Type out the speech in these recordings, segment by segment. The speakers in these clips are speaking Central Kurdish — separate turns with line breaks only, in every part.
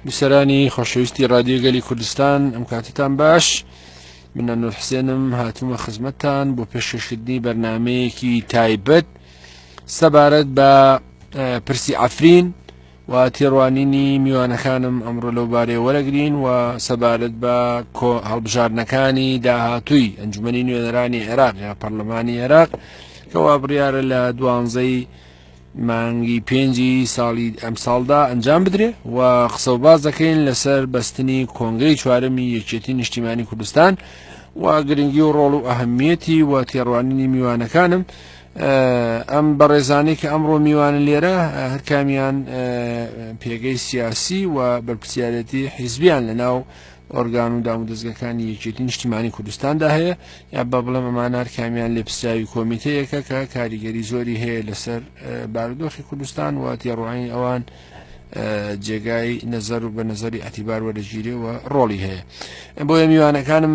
بیسەرانی خۆشەویستی ڕادیۆی گەلی کوردستان، ئەم کاتتان باش. من ئەنوەر حسێنم، هاتوومە خزمەتتان بۆ پێشکەشکردنی بەرنمەیەکی تایبەت سەبارەت بە پرسی عەفرین و تێڕوانینی میوانەکانم ئەمڕۆ لەو بارەیە وەرەگرین و سەبارەت بە هەڵبژاردنەکانی داهاتووی ئەنجومەنی نوێنەرانی عێراق یا پەرلەمانی عێراق کەوا بڕیارە لە دوانزەی مانگی پێنجی ساڵی ئەمساڵدا ئەنجام بدرێ و قسە و باز دەکەین لەسەر بەستنی کۆنگرەی چوارەمی یەکێتی نیشتیمانی کوردستان و گرنگی و ڕۆڵ و ئەهمیەتی و تێڕوانینی میوانەکانم. ئەم بەڕێزانەی کە ئەمڕۆ میوانن لێرە هەرکامیان پێگەی سیاسی و بەرپرسیارەتی حیزبیان لەناو ئۆرگان و دامودەزگەکانی یەکێتی نیشتیمانی کوردستاندا هەیە، یا بە بڵێم ئەمانە هەرکامیان لێپرسراوی کۆمیتەیەکە کە کاریگەری زۆری هەیە لەسەر بارودۆخی کوردستان و تێڕوانین ئەوان جێگای نەزەر و بە نەزەری ئەتیبار وەرەگیرێ و ڕۆڵی هەیە. بۆیە میوانەکانم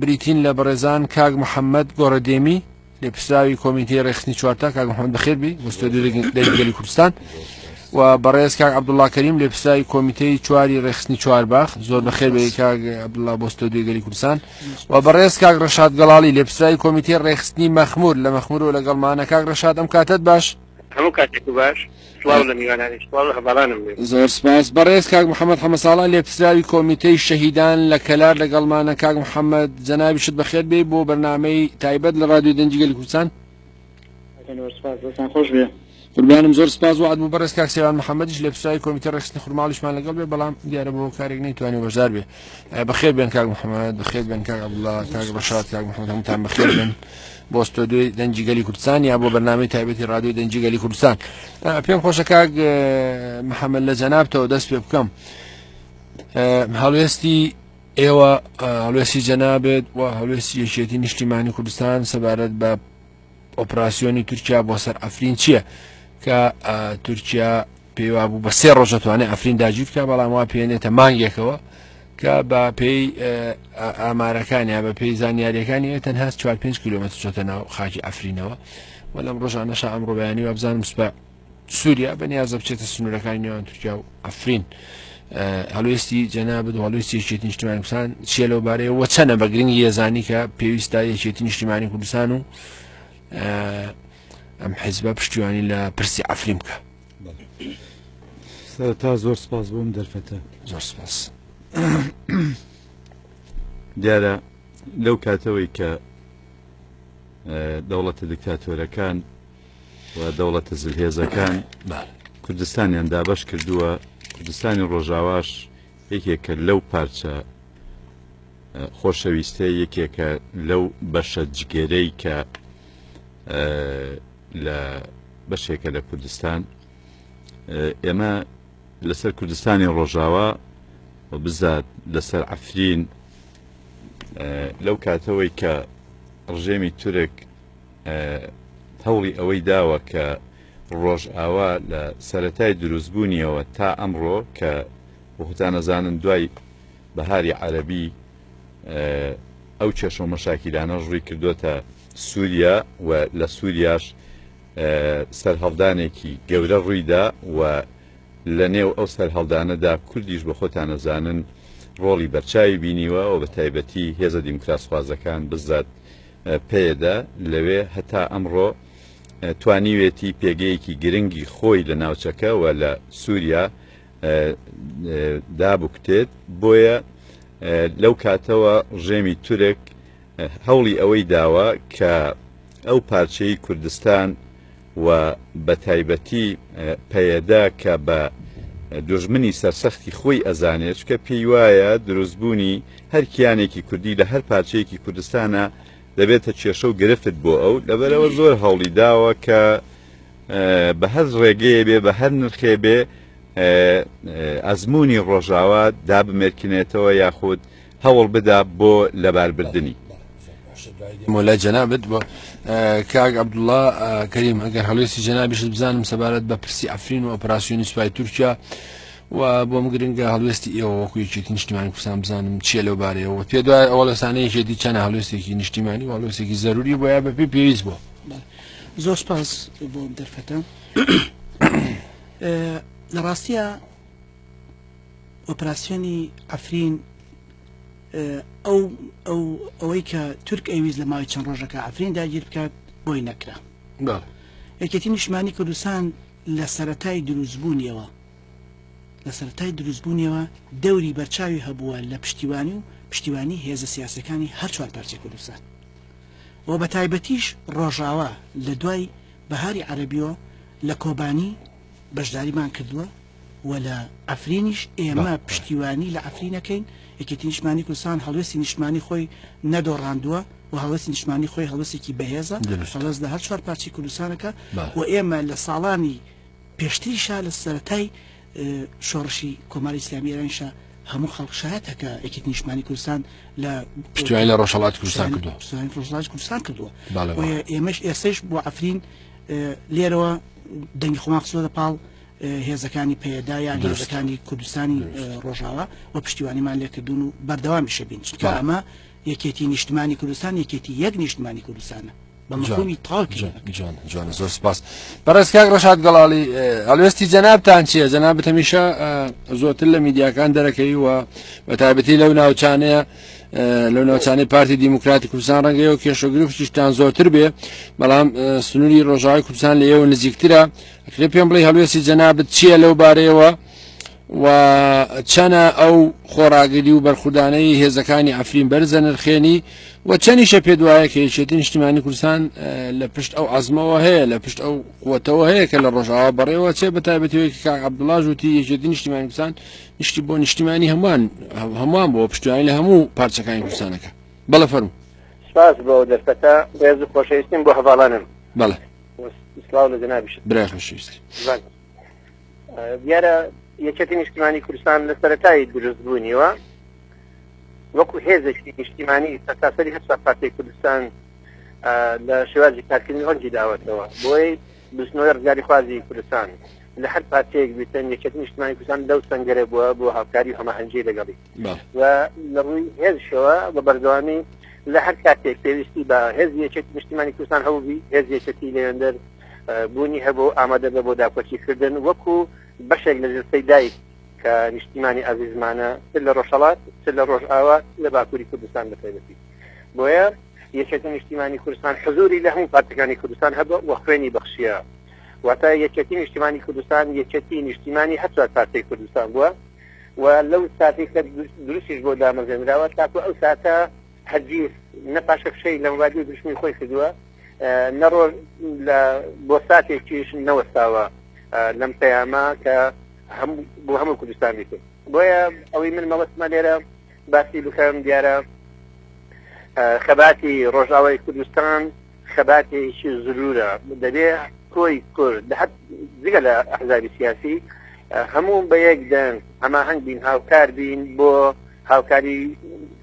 بریتین لە بەڕێزان کاک محەممەد گۆڕەدێمی لێپرسراوی کۆمیتەی ڕێکخستنی چوارتا. کاک محەممەد بەخێر بی بۆ ستۆدیۆی دەنگی گەلی کوردستان. و بەڕێز کاک عەبدوڵڵا کەریم لێپرسراوی کۆمیتەی چواری ڕێکخستنی چوارباخ، زۆر بەخێر بێی کاک عەبدوڵڵا بۆ ستۆدیۆی گەلی کوردستان. و بەڕێز کاک ڕەشاد گەڵاڵی لێپرسراوی کۆمیتەی ڕێکخستنی مەخمور لە مەخمورەوە لەگەڵمانە. کاک ڕەشاد ئەم کاتەت باش.
هەموو کاتێک باش. سڵاو لە میوانانیش، سڵاو لە هەڤاڵانم لێ.
زۆر سپاس. بەڕێز کاک محەممەد حەمەساڵح لێپرسراوی کۆمیتەی شەهیدان لە کەلار لەگەڵمانە. کاک محەممەد جەنابیشت بەخێر بێی بۆ بەرنامەی تایبەت لە ڕادیۆی دەنگی گەلی کوردستان.
زۆر سپاس، دەستان خۆش بێ.
قوربانم زۆر سپاس. وعد بوو بەڕێز کاک سێوان محەممەدیش لێپرسراوی کۆمیتەی ڕێکخستنی خورماڵیشمان لەگەڵ بێ، بەڵام دیارە بۆ کارێک نەیتوانی بەشدار بێ. بەخێر بێن کاک محەممەد، بەخێر بێن کاک عەبدوڵڵا، کاک ڕەشاد، کاک محەممەد، هەمووتان بەخێر بێن بۆ ستۆدیۆی دەنگی گەلی کوردستان یا بۆ بەرنامەی تایبەتی ڕادیۆی دەنگی گەلی کوردستان. پێم خۆشە کاک محەممەد لە جەنابتەوە دەست پێ بکەم. هەڵوێستی ئێوە، هەڵوێستی جەنابێت و هەڵوێستی یەکێتی نیشتیمانی کوردستان سەبارەت بە ئۆپراسیۆنی تورکیا بۆ سەر ئەفرین چییە؟ کە تورکیا پێی وابوو بە سێ ڕۆژ دەتوانێت ئەفرین داگیر بکە، بەڵام وا پێێنێتە مانگێکەوە کە بە پێی ئامارەکان یا بە پێی زانیاریەکانی تەنها 4-5 کیلومتر چۆتە ناو خاکی ئەفرینەوە و لەم ڕۆژانەشا ئەمڕۆ بەیانی وابزانم سوپا سووریا بە نیازە بچێتە سنوورەکانی نێوان تورکیا و ئەفرین. هەڵوێستی جەنابت و هەڵوێستی یەکێتی نیشتیمانی کوردستان چییە لەو بارەیە و چەنە بە گرنگی یەزانی کە پێویستە یەکێتی نیشتیمانی کوردستان و ئەم حیزبە پشتیوانی لە پرسی ئەفرین بکە؟
سەرەتا زۆر سپاس بۆم دەرفەتە.
زۆر سپاس.
دیارە لەو کاتەوەی کە دەوڵەتە دیکتاتۆرەکان و دەوڵەتە زلهێزەکان کوردستانیان دابەش کردووە، کوردستانی ڕۆژاواش یەکێکە لەو پارچە خۆشەویستە، یەکێکە لەو بەشە جگەرەی کە لە بەشێکە لە کوردستان. ئێمە لەسەر کوردستانی ڕۆژاوا و بزات لەسەر عەفرین لەو کاتەوەی کە ڕژێمی تورک هەوڵی ئەوەی داوە کە ڕۆژئاوا لە سەتای دروستبوونیەوە تا ئەمڕۆ کە بۆخۆتان ئەزانن دوای بەهاری عەرەبی ئەو کێشە و مەشاکیلانە ڕووی کردوتە سووریا و لە سووریاش سەرهەڵدانێکی گەورە ڕوویدا و لە نێو ئەو سەرهەڵدانەدا کوردیش بە خۆتان ئەزانن ڕۆڵی بەرچاوی بینیوە و بە تایبەتی هێزە دیموکراسخوازەکان بزات پەیەدە لەوێ هەتا ئەمڕۆ توانیوێتی پێگەیەکی گرنگی خۆی لە ناوچەکە و لە سووریا دابکوتێت. بۆیە لەو کاتەوە ڕژێمی تورک هەوڵی ئەوەی داوە کە ئەو پارچەی کوردستان و بە تایبەتی پەیەدە کە بە دوژمنی سەرسەختی خۆی ئەزانێت، چونکە پێی وایە دروستبوونی هەر کیانێکی کوردی لە هەر پارچەیەکی کوردستانە دەبێتە کێشە و گرفت بۆ ئەو، لەبەرەوە زۆر هەوڵی داوە کە بە هەر ڕێگەیە بێ، بە هەر نرخێ بێ ئەزمموی ڕۆژاوا دابمێرکنێتەوە یاخود هەوڵ بدا بۆ لەباربردنی.
مۆلای جەنابت بۆ کاک عەبدوڵڵا کەریم، ئەگەر هەڵوێستی جەنابیشت بزانم سەبارەت بە پرسی ئەفرین و ئۆپراسیۆنی سوپای تورکیا و بۆم گرنگە هەڵوێستی ئێوە وەکو یەکێتی نیشتیمانی کوردستان بزانم چییە لەو بارەیەوە. پێ دوای ئەو هەڵوێستانە یەکێتی چەند هەڵوێستێکی نیشتیمانی و هەڵوێستێکی زەروری بۆ یا بەپێی پێویست بووە؟
زۆر سپاس بۆ دەرفەتە. لە ڕاستیە ئۆپراسیۆنی عەفرین ئەو ئەو ئەوەی کە تورک ئەیویست لە ماوەی چەند ڕۆژەکە عەفرین داگیر بکات بۆی نەکرا. یەکێتی نیشتمانی کوردستان لە سەرەتای دروستبوونیەوە لە سەرەتای دروستبوونیەوە دەوری بەرچاوی هەبووە لە پشتیوانی و پشتیوانی هێزە سیاسەکانی هەر چوار پارچەی کوردستان و بە تایبەتیش ڕۆژاوا لە دوای بەهاری عەرەبیەوە لە کۆبانی بەشداریمان کردووە و لە عەفرینیش ئێمە پشتیوانی لە عەفرین ئەکەین، یەکێتی نیشتمانی کوردستان هەڵوێستی نیشتمانی خۆی نەدۆڕاندووە و هەڵوێستی نیشتمانی خۆی هەڵوێستێکی بەهێزە، هەڵوێست لە هەر چوار پارچەی کوردستانەکە و ئێمە لە ساڵانی پێشتریشا لە سەرەتای شۆڕشی کۆماری ئیسلامی ئێرانیشا هەموو خەڵک شایەتە کە یەکێتی نیشتمانی کوردستان لە
پشتیوانی لە ڕۆژهەڵاتی کوردستان کردووە.
پشتیوانی ڕۆژهەڵاتی کوردستان کردووە. بۆیە ئێمەش ئێستەش بۆ عەفرین لێرەوە دەنگی خۆمان خستووەتە پاڵ هێزەکانی پەیەدە یان هێزەکانی کوردستانی ڕۆژاوا و پشتیوانیمان لێکردوون و بەردەوامیشە بین، چونکە ئەمە یەکێتی نیشتمانی کوردستان یەکێتی یەک نیشتمانی کوردستانە بە مفهومی تەواو کلمەکە.
جوان جوانە زۆر سپاس. بەڕێز کاک ڕەشاد گەڵاڵی هەڵوێستی جەنابتان چییە؟ جەنابت هەمیشە زۆرتر لە میدیاکان دەرەکەوی و بە تایبەتی لەو ناوچانەیە لەو ناوچانەی پارتی دیموکراتی کوردستان ڕەنگەیەوە کێشە گرفتیشتان زۆرتر بێ، بەڵام سنووری ڕۆژاوای کوردستان لە ئێوە نزیکترە. ئەکرێ پێم بڵێی هەڵوێستی جەنابت چییە لەو بارەیەوە و چەنە ئەو خۆڕاگری و بەرخودانەی هێزەکانی عەفرین بەرزە نرخێنی و چەنیشە پێ دوایە کە یەکێتی نیشتیمانی کوردستان لە پشت ئەو عەزمەوە هەیە، لە پشت ئەو قوتەوە هەیە کە لە ڕۆژاوا بەڕێوە چێ، بە تایبەتیەوەی کە کاک عەبدوڵڵا وتی یەکێتی نیشتیمانی کوردستان نیشتی بۆ نیشتیمانی هەمووان هەمووان بۆ پشتیوانی لە هەموو پارچەکانی کوردستانەکە. بەڵێ فەرموو.
سپاس بۆ دەرفەتە، ڕێز و خۆشەویستیم بۆ هەڤاڵانم.
بەڵێ.
سڵاو لە جەنابیشت.
برای خۆشەویست.
دیارە یەکێتی نیشتیمانی کوردستان لە سەرەتای دروستبوونیەوە وەکو هێزێکی نیشتیمانی سەرتاسەری هەر چوار پارچەی کوردستان لە شێوازی کارکردنی ڕەنگی داوەتەوە بۆی بزنەوەی ڕزگاریخوازی کوردستان لە هەر پارچەیەک بیتن یەکێتی نیشتمانی کوردستان لەو سەنگەرە بووە بۆ هاوکاری و هەماهەنگی لەگەڵی و لە ڕووی هێزشەوە بە بەردەوامی لە هەر کاتێک پێویستی بە هێزی یەکێتی نیشتیمانی کوردستان هەبووبی هێزی یەکێتی لەوێندەر بوونی هەبوو ئامادە بە بۆ داکۆکیکردن وەکو بەشێک لە جەستەی دایک کە نیشتیمانی ئازیزمانە چ لە ڕۆژهەڵات چ لە ڕۆژئاوا لە باکووری کوردستان بە تایبەتی بۆیە یەکێتی نیشتیمانی کوردستان حزوری لە هەموو پارتەکانی کوردستان هەبوو و خوێنی بەخشیە واتە یەکێتی نیشتیمانی کوردستان یەکێتی نیشتیمانی هەر چوار پارتەی کوردستان بووە و لەو ساتەی کە دروستیش بۆ دامەزرێنراوە تاکو ئەو ساتە هەرگیز نە پاشەکشەی لە مەبادی و دروشمی خۆی کردووە نە ڕۆژ لە بۆ ساتێکیش نەوەستاوە لەم پەیامە کە هەموو بۆ هەموو کوردستان بیت. بۆیە ئەوەی من مەبەستمە لێرە باسی بکەم دیارە خەباتی ڕۆژاوای کوردستان خەباتێکی زرورە دەبێ کۆی کورد لە هەر جگە لە ئەحزابی سیاسی هەموو بە یەک دەنگ هەماهەنگ بین هاوکار بین بۆ هاوکاری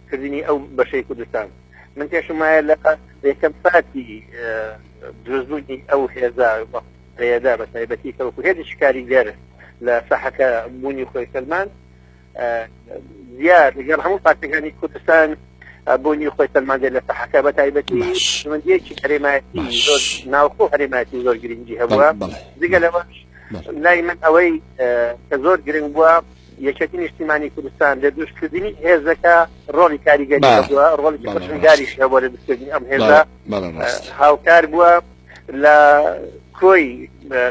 کردنی ئەو بەشەی کوردستان من پێشم وایە لە یەکەم ساتی دروستبوونی ئەو هێزە پەیەدە بە تایبەتی کە وەکو هێزێکی کاریگەر لە ساحەکە بوونی خۆی سەلماند دیار لەگەڵ هەموو پارتەکانی کوردستان بوونی خۆی سەلماندێ لە ساحەکە بە تایبەتی پەیوەندییەکی هەرێمایەتی زۆر ناوخۆ هەرێمایەتی زۆر گرنگی هەبووە جگە لەوەش لای من ئەوەی کە زۆر گرنگ بووە یەکێتی نیشتیمانی کوردستان لە دروستکردنی هێزەکە ڕۆڵی کاریگەری هەبووە ڕۆڵی پرشنگاریش هەبووە لە دروستکردنی ئەم هێزە هاوکار بووە لە کۆی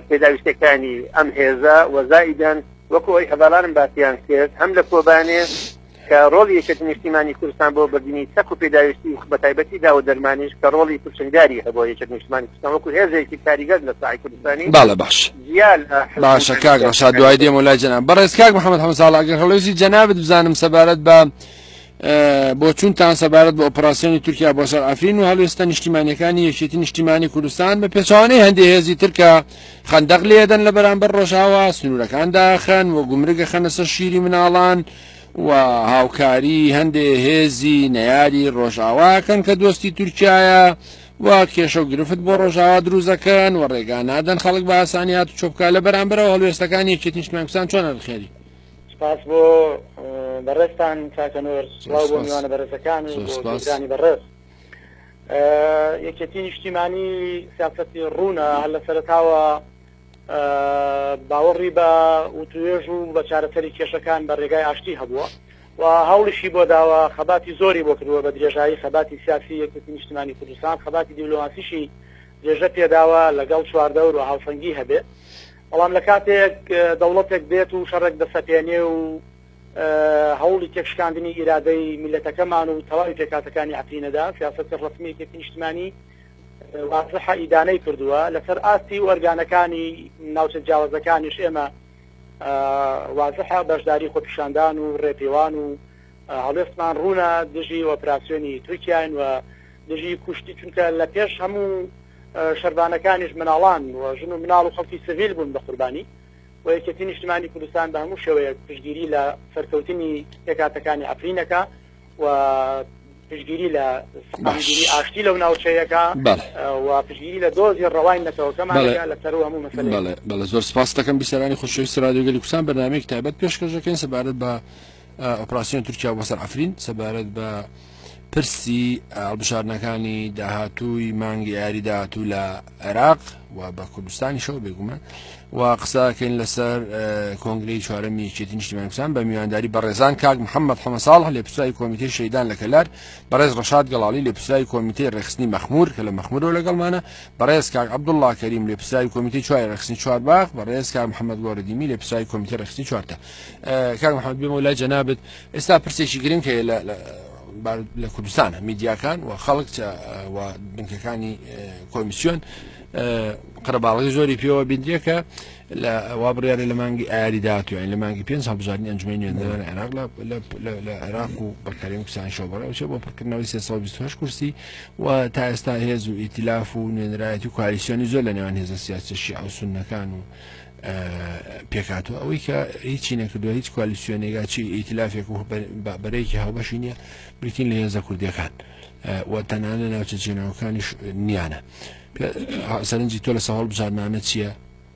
پێداویستەکانی ئەم هێزە وەزائیدەن وەکو ئەوی هەڤالانم باسیان کرد هەم لە کۆبانێ کە ڕۆڵی یەکێتی نیشتیمانی کوردستان بۆ بردنی چەک و پێداویستی و بەتایبەتی داو و دەرمانیش کە ڕۆڵی پرشنگداری هەبووە یەکێتی نیشتمانی کوردستان وەکو هێزێکی کاریگەر لە ساحەی کوردستانی
بەڵێ باش
جیا لە حزب
باشە کاک ڕەشاد دوای دێمەوە لای جەناب بەڕێز کاک محەممەد حەمەساڵ ئەگەر هەڵوێستی جەنابت بزانم سەبارەت بە بۆچوونتان سەبارەت بە ئۆپراسیۆنی تورکیا بۆ سەر عەفرین و هەڵوێستە نیشتیمانیەکانی یەکێتی نیشتیمانی کوردستان بە پێچەوانەی هەندێ هێزی تر کە خەندەق لێدەن لە بەرامبەر ڕۆژاوا سنوورەکان داخەن و گومرگە خەنە سەر شیری مناڵان و هاوکاری هەندێ هێزی نەیاری ڕۆژاواکەن کە دۆستی تورکایە و کێشە و گرفت بۆ ڕۆژاوا دروزەکەن و ڕێگا نادەن خەڵک بە ئاسانی هاتوچۆ بکا لە بەرامبەرەوە هەڵوێستەکانی یەکێتی نیشتمانی کوردستان چۆن ئەرخێری؟
سپاس بۆ بەڕێزتان کاکە نۆر، سڵاو بۆ میوانە بەڕێزەکان و بۆ گوێگرانی بەڕێز. یەکێتی نیشتیمانی سیاسەتی ڕوونە هەر لە سەرەتاوە. باوەڕی بە وتوێژ و بە چارەسەری کێشەکان بە ڕێگای ئاشتی هەبووە و هەوڵیشی بۆ داوە، خەباتی زۆری بۆ کردووە بە درێژایی خەباتی سیاسی یەکێتی نیشتمانی کوردستان، خەباتی دیبلۆماسیشی درێژە پێداوە لەگەڵ چواردەور و هاوسەنگی هەبێ. بەڵام لە کاتێک دەوڵەتێک دێت و شەڕێک دەسەپێنێ و هەوڵی تێکشکاندنی ئیرادەی میللەتەکەمان و تەواوی پێکهاتەکانی عەفرینەدا، سیاسەتی ڕەسمی یەکێتی نیشتمانی وازحە ئیدانەی کردووە. لەسەر ئاستی ئۆرگانەکانی ناوچە جیاوازەکانیش ئێمە وازحە بەشداری خۆپیشاندان و ڕێپێوان و هەڵوێستمان ڕوونە دژی ئۆپراسیۆنی تورکیاین و دژی کوشتی چونکە لە پێش هەموو شەرڤانەکانیش مناڵان و ژن و مناڵ و خەڵکی سڤیل بوون بە قوربانی و یەکێتی نیشتمانی کوردستان بە هەموو شێوەیەک پشتگیری لە سەرکەوتنی پێکهاتەکانی عەفرینەکە و پشتگیری لە سەقامگیری ئاشتی لەو ناوچەیەکە و پشتگیری لە دۆزی ڕەوای نەتەوەکەمانەکە لە سەر هەموو مەسەلەیەک.
بەڵێ بەڵێ زۆر سپاس دەکەم بیسەرانی خۆشەویست رادیۆ گەلی کوردستان بەرنامەیەکی تایبەت پێشکەش دەکەین سەبارەت بە ئۆپراسیۆن تورکیا بۆ سەر عەفرین سەبارەت بە پرسی هەڵبژاردنەکانی داهاتووی مانگی ئایاری داهاتوو لە عێراق و بە کوردستانیشەوە بێگومان و قسەکەین لەسەر کۆنگرەی چوارەمی یەکێتی نیشتیمانی کوردستان بە میوانداری بەڕێزان کاک محەممەد حەمە ساڵح لێپرسراوی کۆمیتەی شەهیدان لە کەلار بەڕێز ڕەشاد گەڵاڵی لێپرسراوی کۆمیتەی ڕێکخستنی مەخمور کە لە مەخمورەوە لەگەڵمانە بەڕێز کاک عەبدوڵڵا کەریم لێپرسراوی کۆمیتەی چواری ڕێکخستنی چوارباخ بەڕێز کاک محەممەد گۆڕدیمی لێپرسراوی کۆمیتەی ڕێکخستنی چوارتا کاک محەممەد بێمەوە لای جەنابت ئێستا پرسێکی گرنگ هەیە لە لە کوردستانە میدیاکان و خەڵک و بنکەکانی کۆمیسیۆن قەرەباڵغی زۆری پێوە بیندرێ کە لە وا بڕیارە لە مانگی ئایاری داهاتوو لە مانگی پێنج هەڵبژاردنی ئەنجومەنی نوێنەران عێراق لە عێراق و بەکاریم کوردستان شەو بەڕێوەچێ بۆ پڕکردنەوەی 328 کورسی و تا ئێستا هێز و ئیتیلاف و نوێنەرایەتی و کوالیسیۆنی زۆر لە نێوان هێزە سیاسیە شیعە و سوننەکان و پێکهاتووە ئەوەی کە هیچی نەکردووە هیچ کوالیسیۆنێگا چی ئیتلافێک و بەرەیەکی هاوبەشی نییە بریتین لە هێزە کوردیەکان و تەنانە ناوچە جێناوەکانیش نیانە سەرنجی تۆ لەسەر هەڵبژاردنانە چییە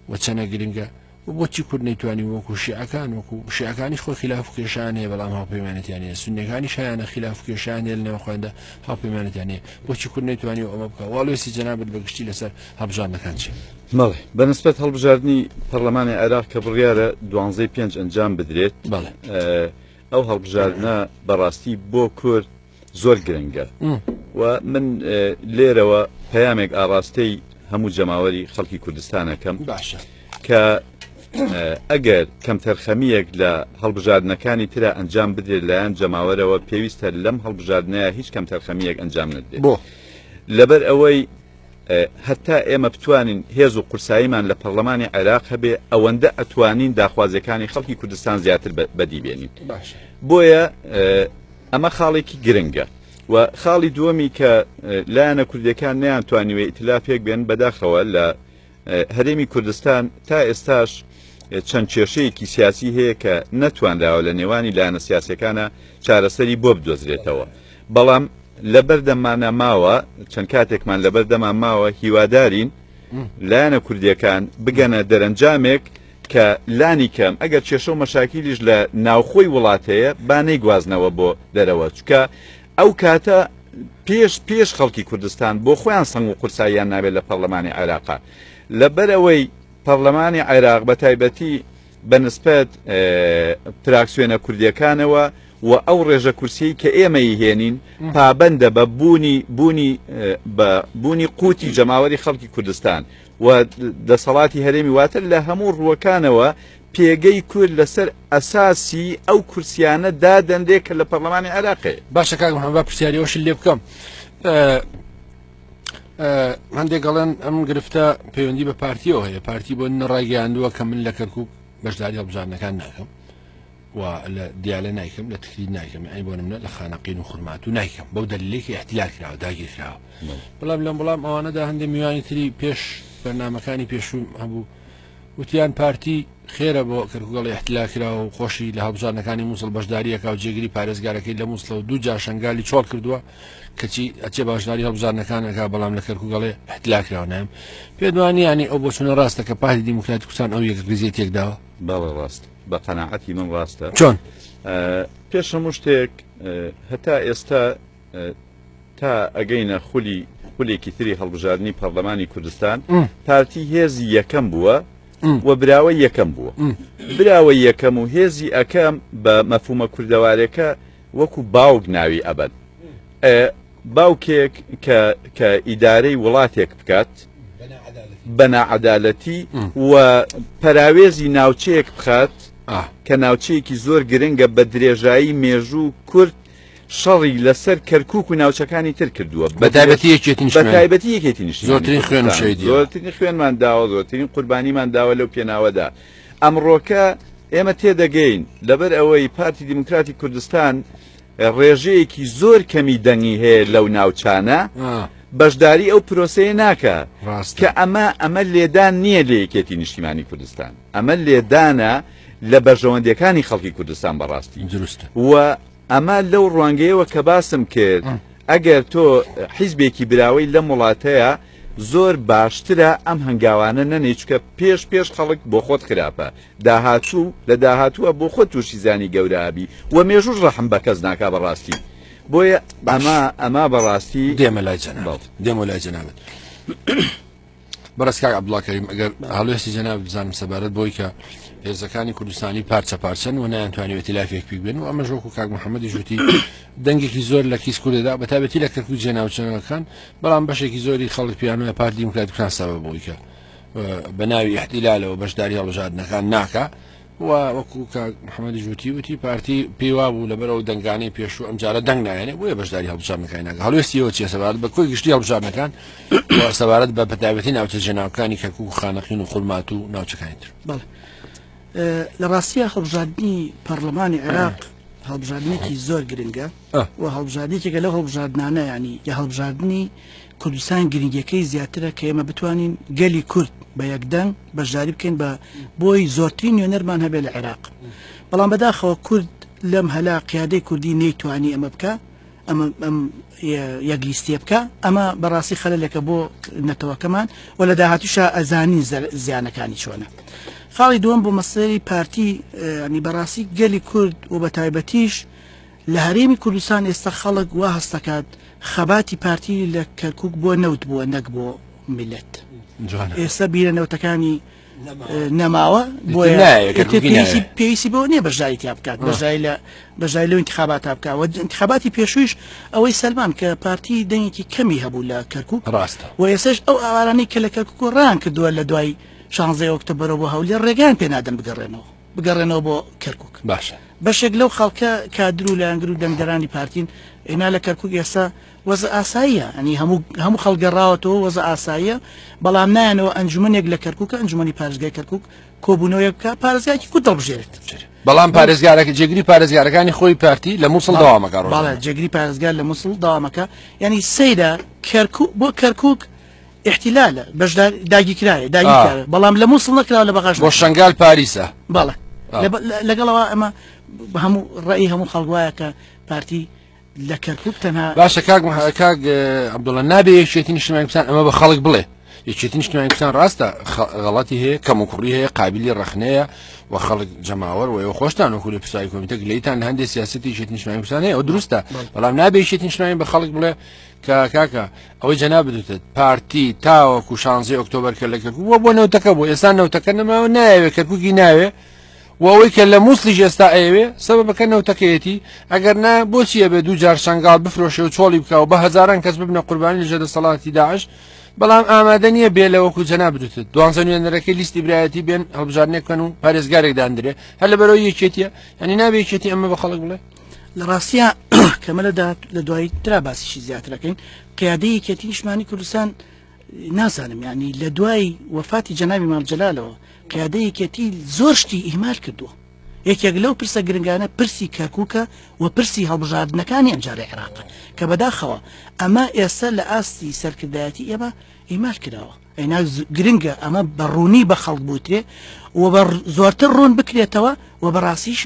و چەنە گرنگە و بۆچی کورد نەیتوانی وەکو شیعەکان وەکو شیعەکانیش خۆی خلاف و کێشان هەیە بەڵام هاوپەیمانەتیان هەیە سوننەکانیش هەیانە خلاف و کێشان هەیە لە نێو خۆیاندا هاوپەیمانەتیان هەیە بۆچی کورد نەیتوانی ئەمە بکە واڵوێستی جەنابت بە گشتی لەسەر هەڵبژاردنەکان چییە؟
بەڵێ بەنسبەت هەڵبژاردنی پەرلەمانی عێراق کە بڕیارە دوانزەی پێنج ئەنجام بدرێت
بەڵێ
ئەو هەڵبژاردنە بەڕاستی بۆ کورد زۆر گرنگە و من لێرەوە پەیامێک ئاڕاستەی هەموو جەماوەری خەڵکی کوردستانەکەم
باشە
کە ئەگەر کەمتەرخەمیەک لە هەڵبژاردنەکانی ترا ئەنجام بدرێت لایەن جەماوەرەوە پێویستە لەم هەڵبژاردنەیە هیچ کەمتەرخەمیەک ئەنجام نەدرێت
بۆ
لەبەر ئەوەی هەتا ئێمە بتوانین هێز و قورساییمان لە پەرلەمانی عێراق هەبێ ئەوەندە ئەتوانین داخوازیەکانی خەڵکی کوردستان زیاتر بەدی بێنین بۆیە ئەمە خاڵێکی گرنگە و خاڵی دووەمی کە لایەنە کوردیەکان نەیانتوانیوە ئیتلاف پێک بێن بەداخەوە لە هەرێمی کوردستان تا ئێستاش چەند کێشەیەکی سیاسی هەیە کە نەتوانراوە لە نێوانی لایەنە سیاسەکانە چارەسەری بۆ بدۆزرێتەوە بەڵام لەبەردەمانە ماوە چەند کاتێکمان لەبەردەمان ماوە هیوادارین لایەنە کوردیەکان بگەنە دەرەنجامێک کە لانی کەم ئەگەر کێشە و مەشاکیلیش لە ناوخۆی وڵات هەیە با نەیگوازنەوە بۆ دەرەوە چکە ئەو کاتە پێش پێش خەڵکی کوردستان بۆ خۆیان سەنگ و قورساییان نابێت لە پەرلەمانی عێراقا لەبەرئەوەی پەرلەمانی عێراق بە تایبەتی بە نسبەت فراکسیۆنە کوردیەکانەوە و ئەو ڕێژە کورسیەی کە ئێمەی هێنین پابەندە بە بوونی بوونی بە بوونی قوتی جەماوەری خەڵکی کوردستان و دەسەڵاتی هەرێمی واتە لە هەموو ڕووەکانەوە پێگەی کورد لەسەر ئەساسی ئەو کورسیانە دادەنرێ کە لە پەرلەمانی عێراق هەیە.
باشە کاک محەممەد با پرسیاری ئەوەشت لێ بکەم هەندێک گەڵێن ئەم گرفتە پەیوەندی بە پارتیەوە هەیە پارتی بۆ نەڕایگەیاندووە کە من لە کەرکک بەشداری هەڵبژاردنەکان ناکەم و لە دیالە نایکەم لە تکریت نایکەم ئەی بۆ نمونە لە خانەقین و خورماتوو نایکەم بەو دەلیلێکی احتلال کراوە داگیر کراوە بەڵام لەم بەڵام ئەوانەدا هەندێک میوانی تری پێش بەرنمەکانی پێشوو هەبوو وتیان پارتی خێرە بۆ کەرکوگەڵی احتلال کراوە و خۆشی لە هەڵبژاردنەکانی مووسڵ بەشداریەکە و جێگری پارێزگارەکەی لە مووسڵە و دوو جار شنگالی چۆڵ کردووە کەچی ئەچێ بەشداری هەڵبژاردنەکانەکە بەڵام لە کەرکوگەڵێ احتلال کراوە نایم پێدوانی ینی ئەو بۆچونە ڕاستە کە پارتی دیموکراتی کوردستان ئەو یەکڕیزیەی تێکداوە
بەڵێ ڕاست بە قەناعەتی من ڕاستە.
چۆن؟
پێش هەموو شتێک هەتا ئێستا تا ئەگەینە خولی خولێکی تری هەڵبژاردنی پەرلەمانی کوردستان پارتی هێزی یەکەم بووە. و براوەی یەکەم بووە. براوەی یەکەم و هێزی ئەکەم بە مەفهومە کوردەوارێکە وەکو باوک ناوی ئەبەن. باوکێک کە کە ئیدارەی وڵاتێک بکات بە ناعەدالەتی و پەراوێزی ناوچەیەک بخات کە ناوچەیەکی زۆر گرنگە بە درێژایی مێژوو کورد شەڕی لەسەر کەرکوک و ناوچەکانی تر کردووە
بە تایبەتی یەکێتی
نیشتمانی بە تایبەتی یەکێتی نیشتمانی
زۆرترین خوێن و شەهیدی
زۆرترین خوێنمان داوە زۆرترین قوربانیمان داوە لەو پێناوەدا ئەمڕۆکە ئێمە تێدەگەین لەبەر ئەوەی پارتی دیموکراتی کوردستان ڕێژەیەکی زۆر کەمی دەنگی هەیە لەو ناوچانە بەشداری ئەو پرۆسەیە ناکە کە ئەمە ئەمە لێدان نییە لە یەکێتی نیشتیمانی کوردستان ئەمە لێدانە لە بەرژەوەندیەکانی خەڵکی کوردستان بەڕاستی
دروستە
و ئەمە لەو ڕوانگەیەوە کە باسم کرد ئەگەر تۆ حیزبێکی براوەی لەم وڵاتەیە زۆر باشترە ئەم هەنگاوانە نەنێی چکە پێش پێش خەڵک بۆ خۆت خراپە داهاتوو لە داهاتووە بۆ خۆت تووشی زیانی گەورە ئەبی و مێژووش ڕەحم بە کەس ناکا بەڕاستی بۆیە ئەمە ئەمە بەڕاستی
دێمە لای جەنابت دێمە لای جەنابت بەڕێز کاک عەبدوڵا کەریم ئەگەر هەڵوێستی جەنابت بزانم سەبارەت بۆی کە هێزەکانی کوردستانی پارچە پارچەن و نەیانتوانی ئیتلافێک پێک بێن و ئەمەش وەکو کاک محەممەدی ژووتی دەنگێکی زۆر لە کیس کورددا بە تایبەتی لە کەرکوک جێناوچەکان بەڵام بەشێکی زۆری خەڵک پێیان وایە پارتی دیموکراتی کوردستان سەبەب بۆی کە بە ناوی ئیحتیلالەوە بەشداری هەڵبژاردنەکان ناکا و وەکو کاک محەممەدی ژووتی وتی پارتی پێی وابوو لەبەر ئەو دەنگانەی پێشوو ئەمجارە دەنگ نایەنێ بۆیە بەشداری هەڵبژاردنەکانی ناکە هەڵوێستی ئەوە چییە سەبارەت بە کۆی گشتی هەڵبژاردنەکان و سەبارەت بە بەتایبەتی ناوچە جێناوەکانی کەرکوک و خانەقین و خورماتوو و ناوچەکانی تر؟
بەڵێ لە ڕاستیە هەڵبژاردنی پەرلەمانی عێراق هەڵبژاردنێکی زۆر گرنگە و هەڵبژاردنێکێکە لەو هەڵبژاردنانە ینی لە هەڵبژاردنی کوردستان گرنگیەکەی زیاترە کە ئێمە بتوانین گەلی کورد بە یەکدەنگ بەشداری بکەین بە بۆی زۆرترین نوێنەرمان هەبێت لە عێراق بەڵام بەداخەوە کورد لەم هەلا قیادەی کوردی نەیتوانی ئەمە بکە ئەمە ئەم یەک لیستیە بکە ئەمە بەڕاستی خەلەلێکە بۆ نەتەوەکەمان و لە داهاتوشا ئەزانین زیانەکانی چۆنە خاڵی دووەم بۆ مەسەری پارتی ینی بەڕاستی گەلی کورد و بە تایبەتیش لە هەرێمی کوردستان ئێستا خەڵک وا هەست دەکات خەباتی پارتی لە کەرکوک بۆ نەوت بووە نەک بۆ میللەت. ئێستا بیرە نەوتەکانی نەماوە بۆیە پێویستی بەوە نییە بەشداری تیا بکات بەشداری لە بەشداری لەو انتخاباتە بکات و انتخاباتی پێشوویش ئەوەی سەلمان کە پارتی دەنگێکی کەمی هەبوو لە کەرکوک
ڕاستە
و ئێستاش ئەو ئاوارانەی کە لە کەرکوک ڕایان کردووە لە دوای شانزەی ئۆکتۆبەرەوە بۆ هەولێر ڕێگەیان پێ نادەن بگەڕێنەوە. بگەڕێنەوە بۆ کەرکوک.
باشە.
بەشێک لەو خەڵکە کادر و لایەنگر و دەنگدەرانی پارتین، ئێنا لە کەرکوک ئێستا وەزع ئاساییە، یانی هەموو هەموو خەڵک گەڕاوەتەوە وەزع ئاساییە، بەڵام نایەنەوە ئەنجومەنێک لە کەرکوکە، ئەنجومەنی پارێزگای کەرکوک کۆبوونەوەیەک بکا، پارێزگایەکی کورد هەڵبژێرێت.
بەڵام پارێزگارەکە جێگری پارێزگارەکانی خۆی پارتی لە موسڵ دەوامەکە
ڕۆژانە. بەڵێ جێگری پارێزگار لە موسڵ دەوامەکە، یانی سەیرە کەرکوک بۆ کەرکوک ئیحتیلالە بەشدار داگیرکراوە داگیرکراوە بەڵام لە مووسڵ نەکراوە لە بەغاش
بۆ شنگال پاریسە
بەڵێ لەگەڵەوە ئەمە هەموو ڕێی هەموو خەڵک وایە کە پارتی لە کەرکک تەنها
باشە کاک کاک عەبدوڵڵا نابێ یەکێتی نیشتمانی کوردستان ئەمە بە خەڵک بڵێ یەکێتی نیشتمانی کوردستان ڕاستە غەڵەتی هەیە کەم و کوڕی هەیە قابلی ڕەخنەیە و خەڵک جەماوەر و ئێوە خۆشتان وەکو لە پرسیاری کۆمیتە گلەیتان لە هەندێک سیاسەتی یەکێتی نیشتمانی کوردستان هەیە ئەو دروستە بەڵام نابێ یەکێتی نیشتمانی بە خەڵک بڵێ کە کاکە ئەوەی جەنابت وتت پارتی تاوەکو شانزەی ئۆکتۆبەر کە لە کەرکوک بووە بۆ نەوتەکە بوو ئێستا نەوتەکە نەماوە نایەوێ کەرکوکی ناوێ و ئەوەی کە لە مووسڵیش ئێستا ئەیەوێ سەبەبەکە نەوتەکەیەتی ئەگەر نا بۆچی ئەبێ دوو جار شەنگاڵ بفرۆشێ و چۆڵی بکا و بە هەزاران کەس ببنە قوربانی لەژێر دەسەڵاتی داعش بەڵام ئامادە نییە بێ لە وەکو جەنابت وتت دوانزە نوێنەرەکەی لیستی برایەتی بێن هەڵبژاردنێک بکەن و پارێزگارێک داندرێ هەر لەبەرەوەی یەکێتیە یعنی نابێ یەکێتی ئەمە بە خەڵک بڵێ
لە ڕاستیا کەمە لە داهات لە دوایی ترا باسیشی زیاترەکەین قیادەی یەکێتی نیشتمانی کوردستان نازانم ینی لە دوای وەفاتی جەنابی مام جەلالەوە قیادەی یەکێتی زۆر شتی ئیهمال کردووە یەکێک لەو پرسە گرنگانە پرسی کەرکووکە و پرسی هەڵبژاردنەکانی ئەمجارەی عێراق کە بەداخەوە ئەمە ئێستا لە ئاستی سەرکردایەتی ئێمە ئیهمال کراوە ئەینا گرنگە ئەمە بە ڕوونی بە خەڵک بوترێ و بە زۆرتر ڕوون بکرێتەوە و بەڕاستیش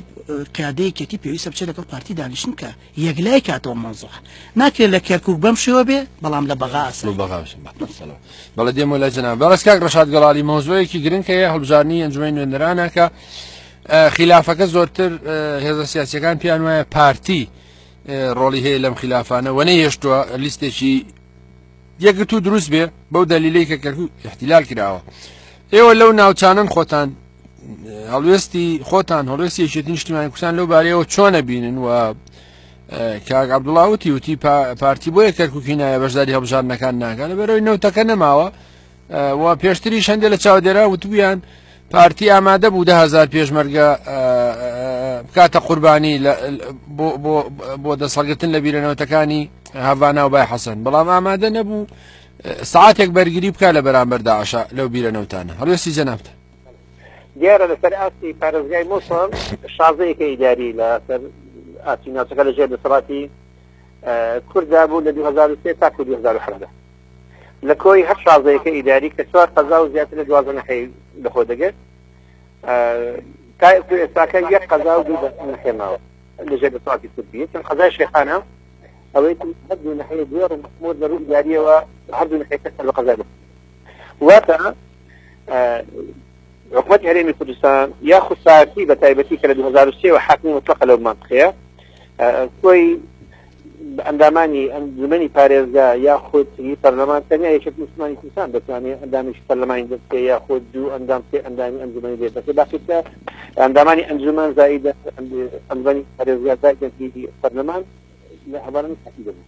قیادەی یەکێتی پێویستە بچێت لەگەڵ پارتی دانیشتن بکە یەکلای کاتەوە مەوزوع ناکرێت لە کەرکوک بەم شێوە بێ بەڵام لە بەغا ئاسایی
بەڵێ دێمەوە لای جەناب بەڕێز کاک ڕەشاد گەڵاڵی مەوزوعێکی گرنگ هەیە هەڵبژاردنی ئەنجومەنی نوێنەرانە کە خلافەکە زۆرتر هێزە سیاسیەکان پێیان وایە پارتی ڕۆڵی هەیە لەم خلافانە وە نەیهێشتووە لیستێکی یەکگرتوو دروست بێ بەو دەلیلەی کە کەرکوک احتیلال کراوە. ئێوە لەو ناوچانەن خۆتان هەڵوێستی خۆتان هەڵوێستی یەکێتی نیشتیمانی کوردستان لەو بارەیەوە چۆنە بینن و کاک عەبدوڵا وتی وتی پارتی بۆیە کەرکوکی نایە بەشداری هەڵبژاردنەکان ناکات لەبەرەوەی نەوتەکە نەماوە و پێشتریش هەندێک لە چاودێرا وتبوویان پارتی ئامادە بوو دههزار پێشمەرگە بکاتە قوربانی بۆ دەسەڵگرتن لە بیرەنەوتەکانی هەڤانا و بای حەسەن بەڵام ئامادە نەبوو سعاتێک بەرگری بکە لە بەرامبەر داعشە لەو بیرە نەوتانە هەڵوێستی جەنابتە
دیارە لەسەر ئاستی پارێزگای مووسڵ شازەیەکە ئیداری لەسەر ئاستی ناوچەکە لەژێر دەسەڵاتی کورددا بوو لە 2003 تاکو 2017 لە کۆی هەر شازەیەکە ئیداری کە چوار قەزا و زیاتر لە دوازدە نەحەی لەخۆ دەگرت تا ئێستاکە یەک قەزا و دوو نەحێ ماوە لەژێر دەسەڵاتی کوردی یەکیان قەزای شێخانە ئەوەی هەردوو نەحەی دوێڕ و مەخموور لە ڕووی ئیداریەوە هەردوو نەحەیەکە سەر بە قەزای واتە حکومەتی هەرێمی کوردستان یاخود پارتی بە تایبەتی کە لە 2003 وە حاکمی مطلقە لەو منطقەیە کۆی ئەندامانی ئەنجومەنی پارێزگا یاخود پەرلەمان تەنیا یەکێتی نیشتمانی کوردستان دەتوانێت ئەندامێکی پەرلەمانی دەربکە یاخود دوو ئەندام سێ ئەندامی ئەنجومەنی لێ دەکە باقی کە ئەندامانی ئەنجومەن زائیدە ئەنجومەنی پارێزگا زائیدە پەرلەمان لە هەوارانی پارتی دەبن.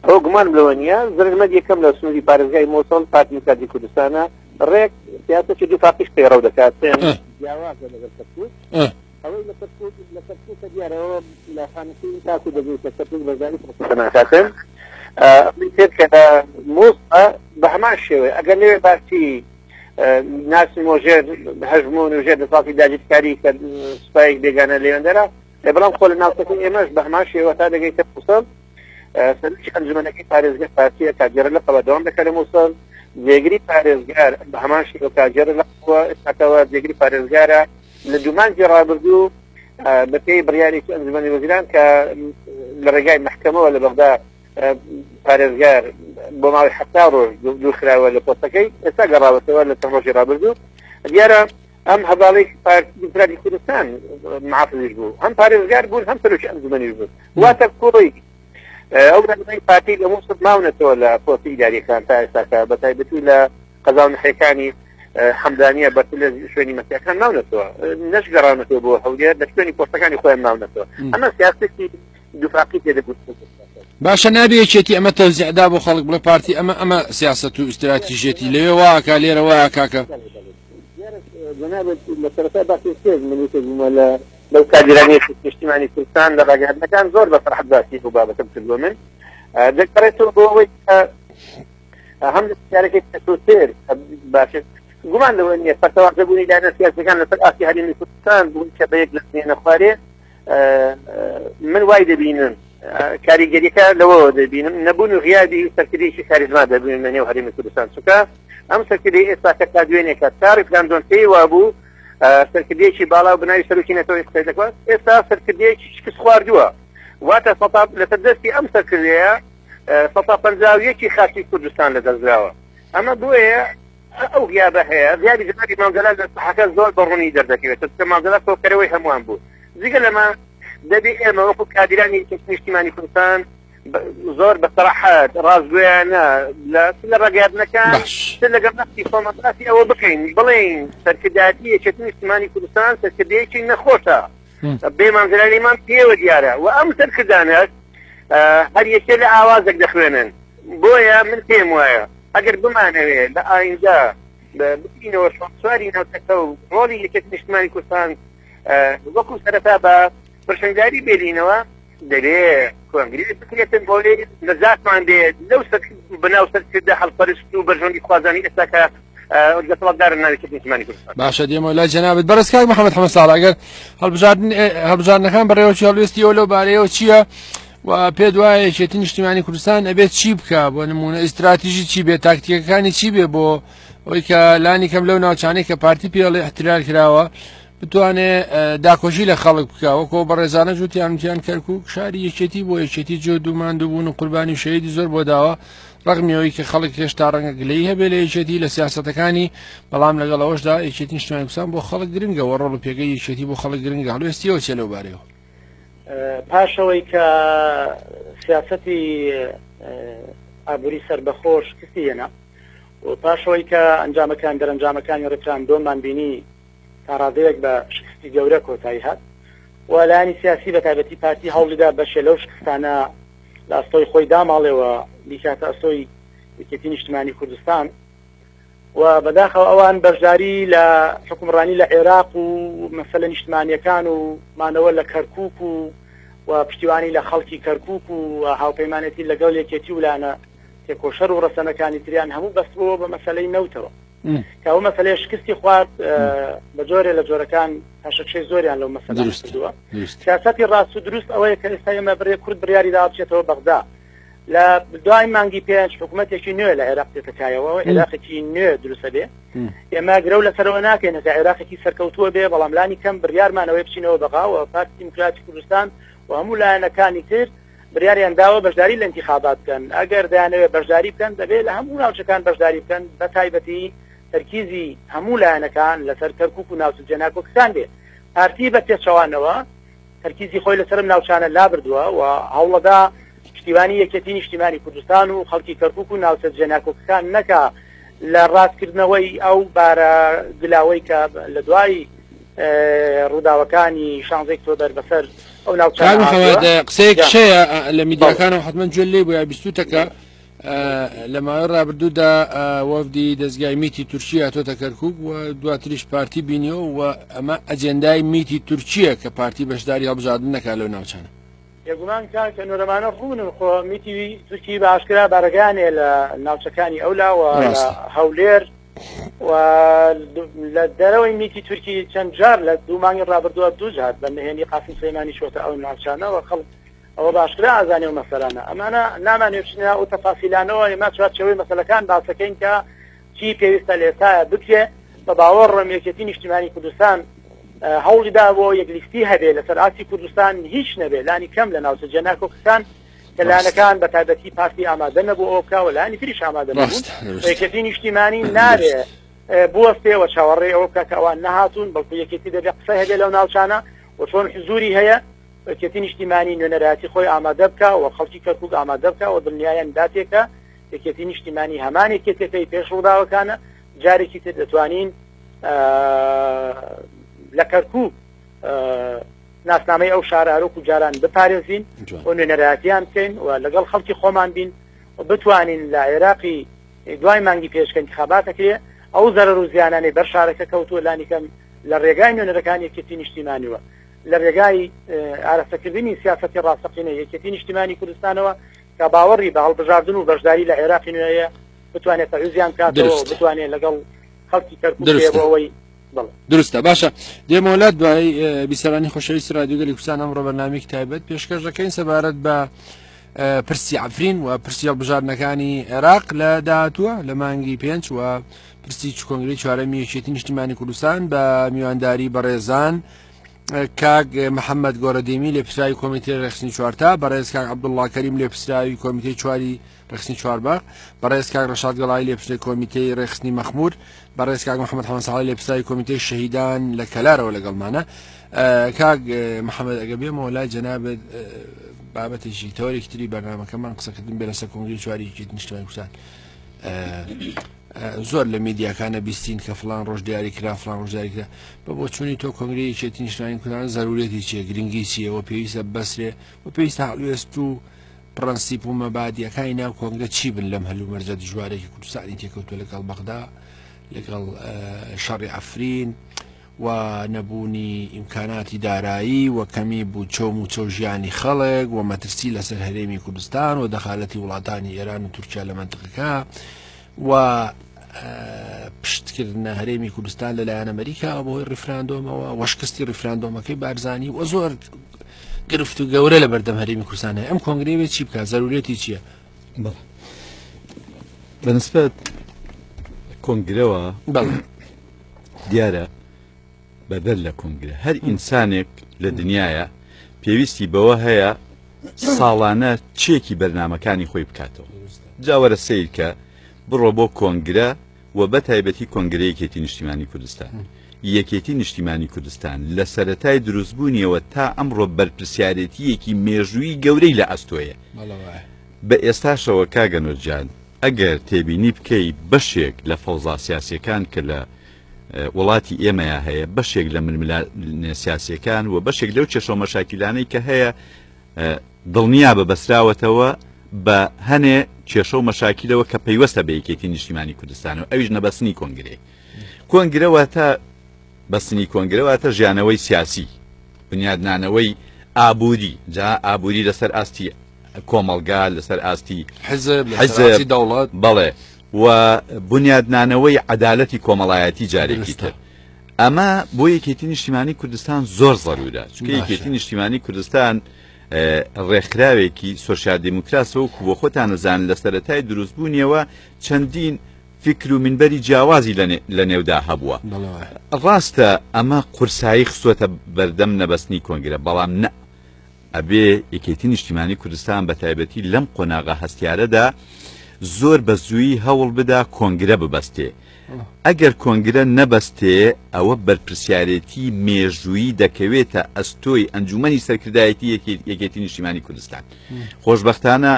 ئەوە گومانم لەوە نییە زرمەت یەکەم لە سنووری پارێزگای مۆسڵ پارتی دیموکراتی کوردستانە ڕێک سیاسەتی دوو فاقیش پەیڕەو دەکات جیاوازە لەگەڵ کەرکوک ئەوەی لە کەرکوک لە کەرکوکە دیارەوە لە خانەقین تاکو دەگەیتە کەرکوک بەشداری پرۆسەکە ناکاتن ئەوەی تر کە لە مووسڵە بە هەمان شێوەیە ئەگەر لەوێ باسی ناسم و ژێر هەژمون و ژێر دەسەڵاتی داگیرکاری کە سوپایەک بێگانە لێوێندەرە بەڵام خۆ لە ناوچەکەی ئێمەش بە هەمان شێوە تا دەگەیتە مووسڵ سەرۆکی ئەنجومەنەکەی پارێزگە پارتیە کاگێڕە لە قەوە دەوام دەکات لە مووسڵ جێگری پارێزگار بە هەمان شێوە کاگێڕە لە قەوە ئێستاکەوە جێگری پارێزگارە لە دوو مانگی ڕابردوو بەپێی بڕیارێکی ئەنجومەنی وەزیران کە لە ڕێگای مەحکەمەوە لە بەغدا پارێزگار بۆ ماوەی حەفتا ڕۆژ دوورخراوە لە پۆستەکەی ئێستا گەڕاوەتەوە لە چەند ڕۆژی ڕابردوو دیارە ئەم هەڤاڵی پارتی دیموکراتی کوردستان محافزیش بوو هەم پارێزگار بوون هەم سەرۆکی ئەنجومەنیش بوون واتە کۆی ئەو برادەرانی پارتی لە مووسڵ ماونەتەوە لە پۆستی ئیداریەکان تا ئێستاکە بە تایبەتی لە قەزا و نەحیەکانی حەمدانیە بەرتر لە شوێنی مەسیحەکان ماونەتەوە نەشگەڕاونەتەوە بۆ هەولێر لە شوێنی پۆستەکانی خۆیان ماونەتەوە ئەمە سیاسەتی دووفاقی تێدەگوت
باشە نابێ یەکێتی ئەمە تەوزیعدا بۆ خەڵک بڵێ پارتی ئەمە ئەمە سیاست و ئیستراتیژیەتی لەوێ واکا لێرە وا کاکە
جەنابت لە سەرەتا باسی کرد من یەکێک بوومە لە لەو کادیرانەی حزبی نیشتیمانی کوردستان لە ڕاگەیاندنەکان زۆر بە فەرحەت باسی ئەو بابەتەم کردووە من دەگەڕێتەوە بۆ ئەوەی کە هەم لە پرسیارەکەی پێشووتر باشە گومان لەوە نییە پەرتەوازەبوونی لایەنە سیاسیەکان لەسەر ئاستی هەرێمی کوردستان بوون کە بە یەک دەست خوارێ من وای دەبینم کاریگەریەکە لەوەوە دەبینم نەبوون و غیابی سەرکردەیەکی کاریزما دەبینم لە نێو هەرێمی کوردستان چونکە ئەم سەرکردەی ئێستا کە تا دوێنێکە تا ڕیفراندۆم پێی وابوو سەرکردەیەکی باڵا و بناوی سەرۆکی نەتەوەی قسەی دەکات ئێستا سەرکردەیەکی شکست خواردووە واتە سەتا لەسەر دەستی ئەم سەرکردەیە سەتا پەنجا و یەکی خاکی کوردستان لەدەستدراوە ئەمە بۆیە ئەو غیابە هەیە غیابی جەنابی مام جەلال لە ساحەکە زۆر بە ڕوونی دەردەکەوێت چونکە مام جەلال کۆکەرەوەی هەمووان بوو جگە لەمە دەبێ ئێمە وەکو کادیرانی یەکێتی نیشتیمانی کوردستان زۆر بە سەراحەت ڕاستگۆیانە لە چ لە ڕاگەیاندنەکان
باش
چ لەگەڵ نەفسی خۆمان باسی ئەوە بکەین بڵێین سەرکردایەتی یەکێتی نیشتیمانی کوردستان سەرکردەیەکی نەخۆشە بێ مام جەلالیمان پێوە دیارە و ئەم سەرکردانەش هەر یەکێ لە ئاوازێک دەخوێنن بۆیە من پێم وایە ئەگەر بمانەوێ لە ئایندە ببینەوە شۆڕسواری ناوچەکە و ڕۆڵی یەکێتی نیشتمانی کوردستان وەکو سەرەتا بە پرشنگداری بێلینەوە دەبێ کۆنگرێ بکرێتن بۆ نەجاتمان بێت لەو بەناو سەرکردە هەڵپەرست و بەرژەوەندی خوازانی ئێستا کە دەسەڵاتدارن ناوی یەکێتی نیشتمانی کوردستان.
باشە دێمەوە لای جەنابت بەڕێز کاک محەممەد حەمە ساڵ ئەگەر هەڵبژاردن هەڵبژاردنەکان بەڕێوەچی هەڵوێستی ئەو لەو بارەیەوە چییە؟ و پێت وایە یەکێتی نیشتیمانی کوردستان ئەبێت چی بکە بۆ نمونە ئیستراتیژی چی بێت تاکتیکەکانی چی بێ بۆ ئەوەی کە لانی کەم لەو ناوچانەی کە پارتی پێڵێ احتلال کراوە بتوانێ داکۆژی لە خەڵک بکە وەکۆ بەڕێزانە جوتیان وتیان کەرکک شاری یەکێتی بۆ یەکێتی جۆ دوومان دووبوون و قوربانی شەیدی زۆر بۆ داوە ڕغمیەوەی کە خەڵک هێشتا ڕەنگە گلەی هەبێ لە یەکێتی لە سیاستەکانی بەڵام لەگەڵ ئەوەشدا یەکێتی نیشتمانی کوردستان بۆ خەڵک گرنگە وە ڕۆڵ و پێگەی یەکێتی بۆ خەڵک گرنگە هەڵوێستیەوە چێ لەو بارەیەوە
پاش ئەوەی کە سیاسەتی ئابووری سەربەخۆ شکستی هێنا. و پاش ئەوەی کە ئەنجامەکان دەرەنجامەکانی ڕیفراندۆممان بینی تا ڕادەیەک بە شکستی گەورە کۆتایی هات و لایەنی سیاسی بە تایبەتی پارتی هەوڵیدا بەشێ لەو شکستانە لە ئەستۆی خۆی داماڵێ و بیکاتە ئەستۆی یەکێتی نیشتمانی کوردستان و بەداخەوە ئەوان بەشداری لە حکومڕانی لە عێراق و مەسەلە نیشتمانیەکان و مانەوە لە کەرکک و و پشتیوانی لە خەڵکی کەرکک و هاوپەیمانێتی لەگەڵ یەکێتی و لایەنە تێکۆشەر و ڕەسەنەکانی تریان هەموو بەستبووەوە بە مەسەلەی نەوتەوە کە ئەو مەسەلەیە شکستی خوارد بە جۆرێ لە جۆرەکان پاشەکشەی زۆریان لەو مەسەلە کردووە. سیاسەتی ڕاست و دروست ئەوەیە کە ئێستا ئێمە بڕێ کورد بڕیاری دا بچێتەوە بەغدا. لە دوای مانگی پێنج حکوومەتێکی نوێ لە عێراق دێتە کایەوە، عێراقێکی نوێ دروستە بێ. ئێمە گرەو لەسەرەوە ناکەین کە عێراقێکی سەرکەوتووە بێ، بەڵام لانی کەم بڕیارمانەوەی بچینەوە بەغا و پارتی دیموکراتی کوردستان و هەموو لایەنەکانی تر بریاریان داوە بەشداری لە ئینتیخابات بکەن، ئەگەر دەیانەوێت بەشداری بکەن دەبێت لە هەموو ناوچەکان بەشداری بکەن، بە تایبەتی تەرکیزی هەموو لایەنەکان لەسەر کەرکوک و ناوچە جێناکۆکەکان بێت. پارتی بە پێچەوانەوە تەرکیزی خۆی لەسەر ئەم ناوچانە لابردووە و هەوڵەدا پشتیوانی یەکێتی نیشتیمانی کوردستان و خەڵکی کەرکوک و ناوچە جێناکۆکەکان نەکا لە ڕاستکردنەوەی ئەو بارە گلاوەی کە لە دوای ڕووداوەکانی شانزەی ئۆکتۆبەر بەسەر ئەو ناوچانە
کاک
هاتووە.
محەمەد قسەیەک
جا.
شەیە لە
بەڵێ.
میدیاکانەوە حتمما گوێ لێ بوو یا بیستوتە کە لە ماوەی ڕابردوودا وەفدی دەستگای میتی تورکیا هاتۆتە کەرکک و دواتریش پارتی بینیەوە و ئەمە ئەجێندای میتی تورکیە کە پارتی بەشداری هەڵبژاردن نەکات لەو ناوچانە.
بێگومان کاک نۆرەمانە ڕوونن خۆ میتی تورکی بە ئاشکرا بارەگایان هەیە لە ناوچەکانی ئەولا و لە
ڕاستە.
هەولێر و لە دەرەوەی میتی تورکی چەند جار لە دوو مانگی ڕابردووە دوو جار بە نهێنی قاسم سلێمانی چۆتە ئەو ناوچانە و خەڵک ئەوە بە ئاشکرا ئازانێ و مەسەلانە ئەمانە نامانەوێ بچینە ئەو تەفاسیلانەوە ئێمە چوارچێوەی مەسەلەکان باسەکەین کە چی پێویستە لە ئێستایا بکرێ بە باوەڕم یەکێتی نیشتیمانی کوردستان هەوڵی دا بۆ یەک لیستی هەبێ لەسەر ئاستی کوردستان هیچ نەبێ لانی کەم لە ناوچە جێناکۆکەکان کە لایەنەکان بە تایبەتی پارتی ئامادە نەبوو ئەوە بکا و لایەنی تریش ئامادە نەبوون یەکێتی نیشتیمانی نابێ بوەستێ و چاوەڕێ ئەوە بکا کە ئەوان نەهاتوون بەڵکو یەکێتی دەبێ قسە هەبێ لەو ناوچانە و چۆن حزوری هەیە یەکێتی نیشتیمانی نوێنەرایەتی خۆی ئامادە بکا و خەڵکی کەرکوک ئامادە بکا و دڵنیایان داتێکە یەکێتی نیشتیمانی هەمان یەکێتیەکەی پێش ڕووداوەکانە جارێکی تر دەتوانین لە کەرکوک ناسنامەی ئەو شارە هەروەکو جاران بپارێزین و نوێنەرایەتیان بکەین و لەگەڵ خەڵکی خۆمان بین و بتوانین لە عێراقی دوای مانگی پێش کە انتخابات ئەکرێ ئەو زەرەر و زیانانەی بەر شارەکە کەوتووە لانیکەم لە ڕێگای نوێنەرەکانی یەکێتی نیشتیمانیوە لە ڕێگای ئاراستەکردنی سیاسەتی ڕاستەقینەی یەکێتی نیشتیمانی کوردستانەوە کە باوەڕی بە هەڵبژاردن و بەشداری لە عێراقی نوێیە بتوانێت تەعویزیان بکاتەوە و بتوانێت لەگەڵ خەڵکی کەرکوک بێ بۆ ئەوەی بەڵێ.
دروستە باشە دێمەوە لات دوای بیسەرانی خۆشەویست رادیۆگەلی کوردستان ئەمڕۆ بەرنامەیەکی تایبەت پێشکەش دەکەین سەبارەت بە پرسی عەفرین و پرسی هەڵبژاردنەکانی عێراق لە داهاتووە لە مانگی پێنج و پرسی کۆنگرەی چوارەمی یەکێتی نیشتیمانی کوردستان بە میوانداری بەڕێزان کاک محەممەد گۆرەدێمی لێپرسراوی کۆمیتەی ڕێکخستنی چوارتا، بەڕێز کاک عەبدوڵڵا کەریم لێپرسراوی کۆمیتەی چواری ڕێکخستنی چوارباغ، بەڕێز کاک ڕەشاد گەڵایی لێپرسراوی کۆمیتەی ڕێکخستنی مەخموور، بەڕێز کاک محەممەد حەمە ساڵح لێپرسراوی کۆمیتەی شەهیدان لە کەلارەوە لەگەڵمانە. کاک محەممەد ئەگە بێمەوە لای جەنابت بابەتێکی تەوەرێکی تری بەرنامەکەمان قسەکردن بێ لەسەر کۆنگرەی چواری یەکێتی نیشتمانی کوردستان. زۆر لە میدیاکانە بیستین کە فلان ڕۆژ دیاری کرا فلان ڕۆژ دیاری کرا بە بۆچوونی تۆ کۆنگرەی یەکێتی نیشتمانی کوردستان زەرورەتی چییە گرنگی چییە و پێویستە بەسرێ و پێویستە هەڵوێست و پرەنسیپ و مەبادیەکانی ناو کۆنگرە چی بن لەم هەلومەرجە دژوارێکی کوردستانی تێکەوتوە لەگەڵ بەغدا لەگەڵ شەڕی عەفرین و نەبوونی ئیمکاناتی دارایی و کەمی بودجە و مووچە و ژیانی خەڵک و مەترسی لەسەر هەرێمی کوردستان و دەخالەتی وڵاتانی ئێران و تورکیا لە مەنتقەکە و پشتکردنە هەرێمی کوردستان لەلایەن ئەمریکاوە بەهۆی ڕیفراندۆمەوە و شکستی ڕیفراندۆمەکەی بارزانی و زۆر گرفت و گەورە لە بەردەم هەرێمی کوردستان هەیە ئەم کۆنگرەیە چی بکات زەرورەتی چییە؟
بەڵێ بەنسبەت کۆنگرەوە
بەڵێ
دیارە بەدەر لە کۆنگرە هەر ئینسانێک لە دنیاە پێویستی بەوە هەیە ساڵانە چێکی بەرنمەکانی خۆی بکاتەوە جاوەرە سیرکە بڕۆ بۆ کۆنگرە و بە تایبەتی کۆنگرە یەکێتی نیشتیمانی کوردستان یەکێتی نیشتیمانی کوردستان لە سەتای دروستبوونیەوە تا ئەمڕۆ بەرپرسیارەتیەکی مێژووی گەورەی لە ئەستۆیە بە ئێستاشەوە کاگەنۆجان. ئەگەر تێبینی بکەی بەشێک لە فەوزا سیاسیەکان کە لە وڵاتی ئێمەیا هەیە بەشێک لە ململانێ سیاسیەکان و بەشێک لەو کێشە و مەشاکیلانەی کە هەیە دڵنیا بە بەسراوەتەوە بە هەنێ کێشە و مەشاکیلەوە کە پەیوەستە بە یەکێتی نیشتیمانی کوردستان و ئەویش نەبەستنی کۆنگرەی کۆنگرە واتە بەستنی کۆنگرە واتە ژیانەوەی سیاسی، بنیادنانەوەی ئابووری، جا ئابووری لەسەر ئاستی کۆمەڵگا، لەسەر ئاستی
حزب، لەسەر ئاستی دەوڵەت،
بەڵێ، و بنیادنانەوەی عەدالەتی کۆمەڵایەتی جارێکی تر. ئەمە بۆ یەکێتی نیشتیمانی کوردستان زۆر زەرورە، چونکە یەکێتی نیشتیمانی کوردستان ڕێکخراوێکی سۆسیال دیموکراسە و بۆ خۆتان ئەزانن لە سەرەتای دروستبوونیەوە چەندین فیکر و مینبەری جیاوازی لە نێودا هەبووە. ڕاستە ئەمە قورسایی خستووەتە بەردەم نەبەستنی کۆنگرە، بەڵام نە ئەبێ یەکێتی نیشتیمانی کوردستان بە تایبەتی لەم قۆناغە هەستیارەدا زۆر بە زوویی هەوڵ بدا کۆنگرە ببەستێ. ئەگەر کۆنگرە نەبەستێ ئەوە بەرپرسیارێتی مێژوویی دەکەوێتە ئەستۆی ئەنجومەنی سەرکردایەتی یەکێتی نیشتیمانی کوردستان. خۆشبەختانە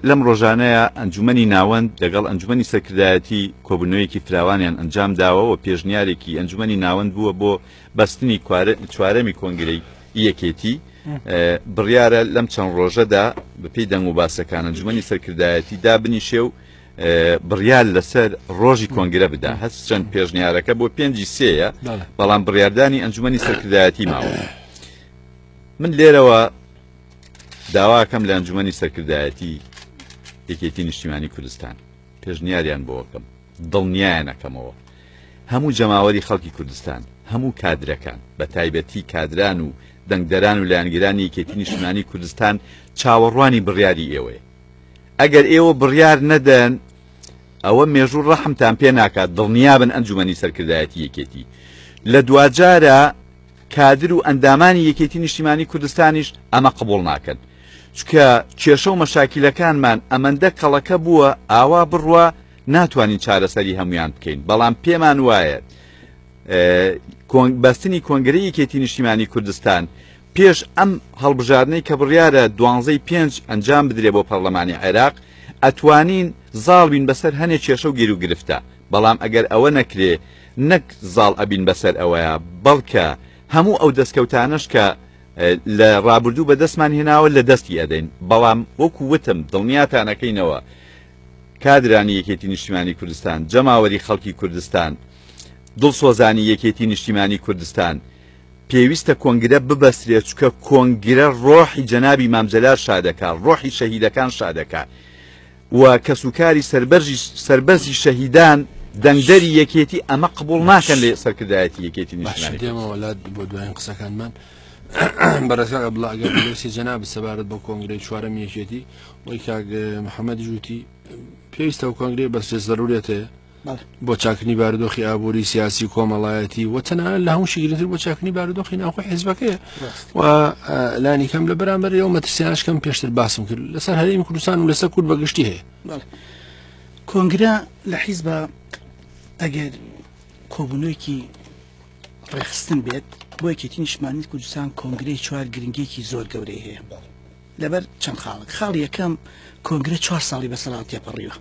لەم ڕۆژانەیە ئەنجومەنی ناوەند لەگەڵ ئەنجومەنی سەرکردایەتی کۆبوونەوەیەکی فراوانیان ئەنجام داوە و پێشنیارێکی ئەنجومەنی ناوەند بووە بۆ بەستنی چوارەمی کۆنگرەی یەکێتی بڕیارە لەم چەند ڕۆژەدا بەپێی دەنگ و باسەکان ئەنجومەنی سەرکردایەتی دابنیشێ و بڕیار لەسەر ڕۆژی کۆنگرە بدا هەست چەند پێشنیارەکە بۆ پێنجی سێیە بەڵام بڕیاردانی ئەنجومەنی سەرکردایەتی ماوە من لێرەوە داواکەم لە ئەنجومەنی سەرکردایەتی یەکێتی نیشتیمانی کوردستان پێشنیاریان بۆ ئەکەم دڵنیایان ئەکەمەوە هەموو جەماوەری خەڵکی کوردستان هەموو کادرەکان بە تایبەتی کادران و دەنگدەران و لایەنگرانی یەکێتی نیشتیمانی کوردستان چاوەڕوانی بڕیاری ئێوەیە ئەگەر ئێوە بڕیار نەدەن ئەوە مێژوو ڕەحمتان پێ ناکات دڵنیابن ئەنجومەنی سەرکردایەتی یەکێتی لە دواجارە کادر و ئەندامانی یەکێتی نیشتیمانی کوردستانیش ئەمە قبوڵ ناکەن چونکە کێشە و مەشاکیلەکانمان ئەمەندە کەڵەکە بووە ئاوا بڕوا ناتوانین چارەسەری هەمویان بکەین بەڵام پێمان وایە بەستنی کۆنگرەی یەکێتی نیشتیمانی کوردستان پێش ئەم هەڵبژاردنەی کە بڕیارە دوانزەی پێنج ئەنجام بدرێ بۆ پەرلەمانی عێراق ئەتوانین زاڵ بین بەسەر هەنێ کێشە و گیروگرفتە بەڵام ئەگەر ئەوە نەکرێ نەک زاڵ ئەبین بەسەر ئەوەیا بەڵکە هەموو ئەو دەستکەوتانەش کە لە ڕابردوو بەدەستمان هێناوە لە دەستی ئەدەین بەڵام وەکو وتم دڵنیاتان ئەکەینەوە کادرانی یەکێتی نیشتیمانی کوردستان جەماوەری خەڵکی کوردستان دڵسۆزانی یەکێتی نیشتیمانی کوردستان پێویستە کۆنگرە ببەسترێت چکە کۆنگرە ڕۆحی جەنابی مام جەلال شادەکا ڕۆحی شەهیدەکان شادەکا و کەسوکاری سەربەرزی سەربەرزی شەهیدان دەنگدەری یەکێتی ئەمە قبوڵ ناکەن لە سەرکردایەتی یەکێتی
باشە
نیشتمانی
دێمەوە لات بۆ دوایین قسەکانمان بەڕێز کاک عەبدوڵا ئەگەر بەرسی جەنابت سەبارەت بە کۆنگرەی چوارەمی یەکێتی وەی کاک محەممەدیش وتی پێویستە و کۆنگرەی بەستێ زەرورێت هەیە بۆ چاکردنی بارودۆخی ئابووری سیاسی و کۆمەڵایەتی و تەنانەت لە هەموو شی گرنگتر بۆ چاکردنی بارودۆخی ناوخۆی حیزبەکەیە و لانی کەم لە بەرامبەر ئەو مەترسیانش کەم پێشتر باسم کرد لەسەر هەرێمی کوردستان و لەسەر کورد بەگشتی هەیە.
کۆنگرە لە حیزبە ئەگەر کۆبوونەوەیەکی ڕێکخستن بێت بۆ یەکێتی نیشتمانی کوردستان کۆنگرەی چوار گرنگیەکی زۆر گەورەی هەیە لەبەر چەند خاڵک خاڵی یەکەم کۆنگرە چوار ساڵی بەسەرا تێپەڕیوە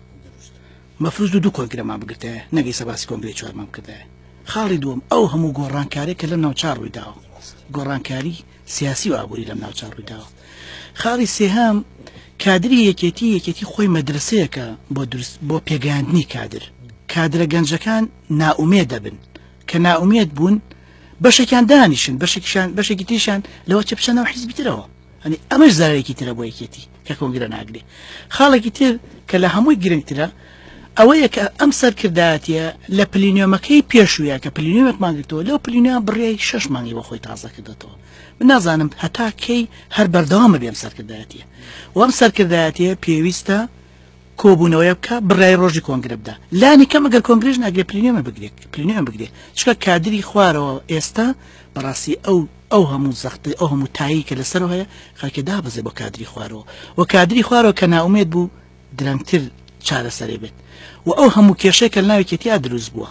مەفروز بوو دوو کۆنگرەمان بگرتایە نەک ئیستا باسی کۆنگرەی چوارمان بکردایە. خاڵی دووەم ئەو هەموو گۆڕانکاریە کە لەم ناوچە ڕوویداوە، گۆڕانکاری سیاسی و ئابووری لەم ناوچە ڕوویداوە. خاڵی سێهەم کادری یەکێتی یەکێتی خۆی مەدرسەیەکە بۆ دروست بۆ پێگەیاندنی کادر. کادرە گەنجەکان نائومێد دەبن کە نائومێد بوون بەشێکیان دانیشن بەشێکیشان بەشێکی تریشان لەوە چ بچەنەوە حیزبی ترەوە. ئەنی ئەمەش زەرەرێکی ترە بۆ یەکێتی کە کۆنگرە ناگرێ خاڵێکی تر کە لە هەمووی گرنگترە ئەوەیە کە ئەم سەرکردایەتیە لە پلینیۆمەکەی پێشوویە کە پلینیۆمێکمان گرتەوە لەو پلینیۆم بڕیای شەش مانگی بۆ خۆی تازە کردێتەوە من نازانم هەتا کەی هەر بەردەوامە بێم سەرکردایەتیە وەم سەرکردایەتیە پێویستە کۆبوونەوەیە بکە بڕیاری ڕۆژی کۆنگرە بدا لانی کەم ئەگەر کۆنگرێش ناگرێ پلینیۆمە بگرێت پلینیۆم بگرێت چکە کادری خوارەوە ئێستا بەڕاستی ئەو ئەو هەموو زەختەی ئەو هەموو تایەی کە لەسەرەوە هەیە خەڵکێ دابەزێ بۆ کادری خوارەوە و کادری خوارەوە کە نائومێد بوو درەنگتر چارەسەرێ بێت و ئەو هەموو کێشەیە کە لەناو یەکێتیا دروست بووە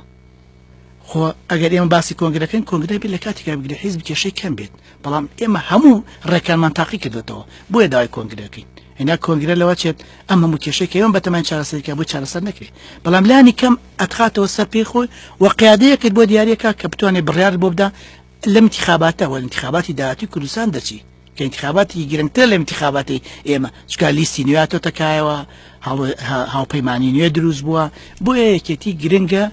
خۆ ئەگەر ئێمە باسی کۆنگرەکەین کۆنگرە بێت لە کاتێکا بگرێ حیزب کێشەی کەم بێت بەڵام ئێمە هەموو ڕێکانمان تاقی کردێتەوە بۆیە داوای کۆنگرەکەین. هێنا کۆنگرە لەوە چێت ئەم هەموو کێشەی کە ئێمە بەتەماین چارەسەری کە بۆی چارەسەر نەکرێت بەڵام لانی کەم ئەتخاتەوە سەر پێی خۆی و قیادەیەکت بۆ دیاریەکە کە بتوانێت بڕیار بۆ بدا لەم انتخاباتە وە انتخاباتی داهاتوی کوردستان دەچی کە انتخاباتی گرنگترە لە انتخاباتی ئێمە چکا لیستی نوێ هاتۆتە کایەوە هاوپەیمانی نوێ دروست بووە بۆیە یەکێتی گرنگە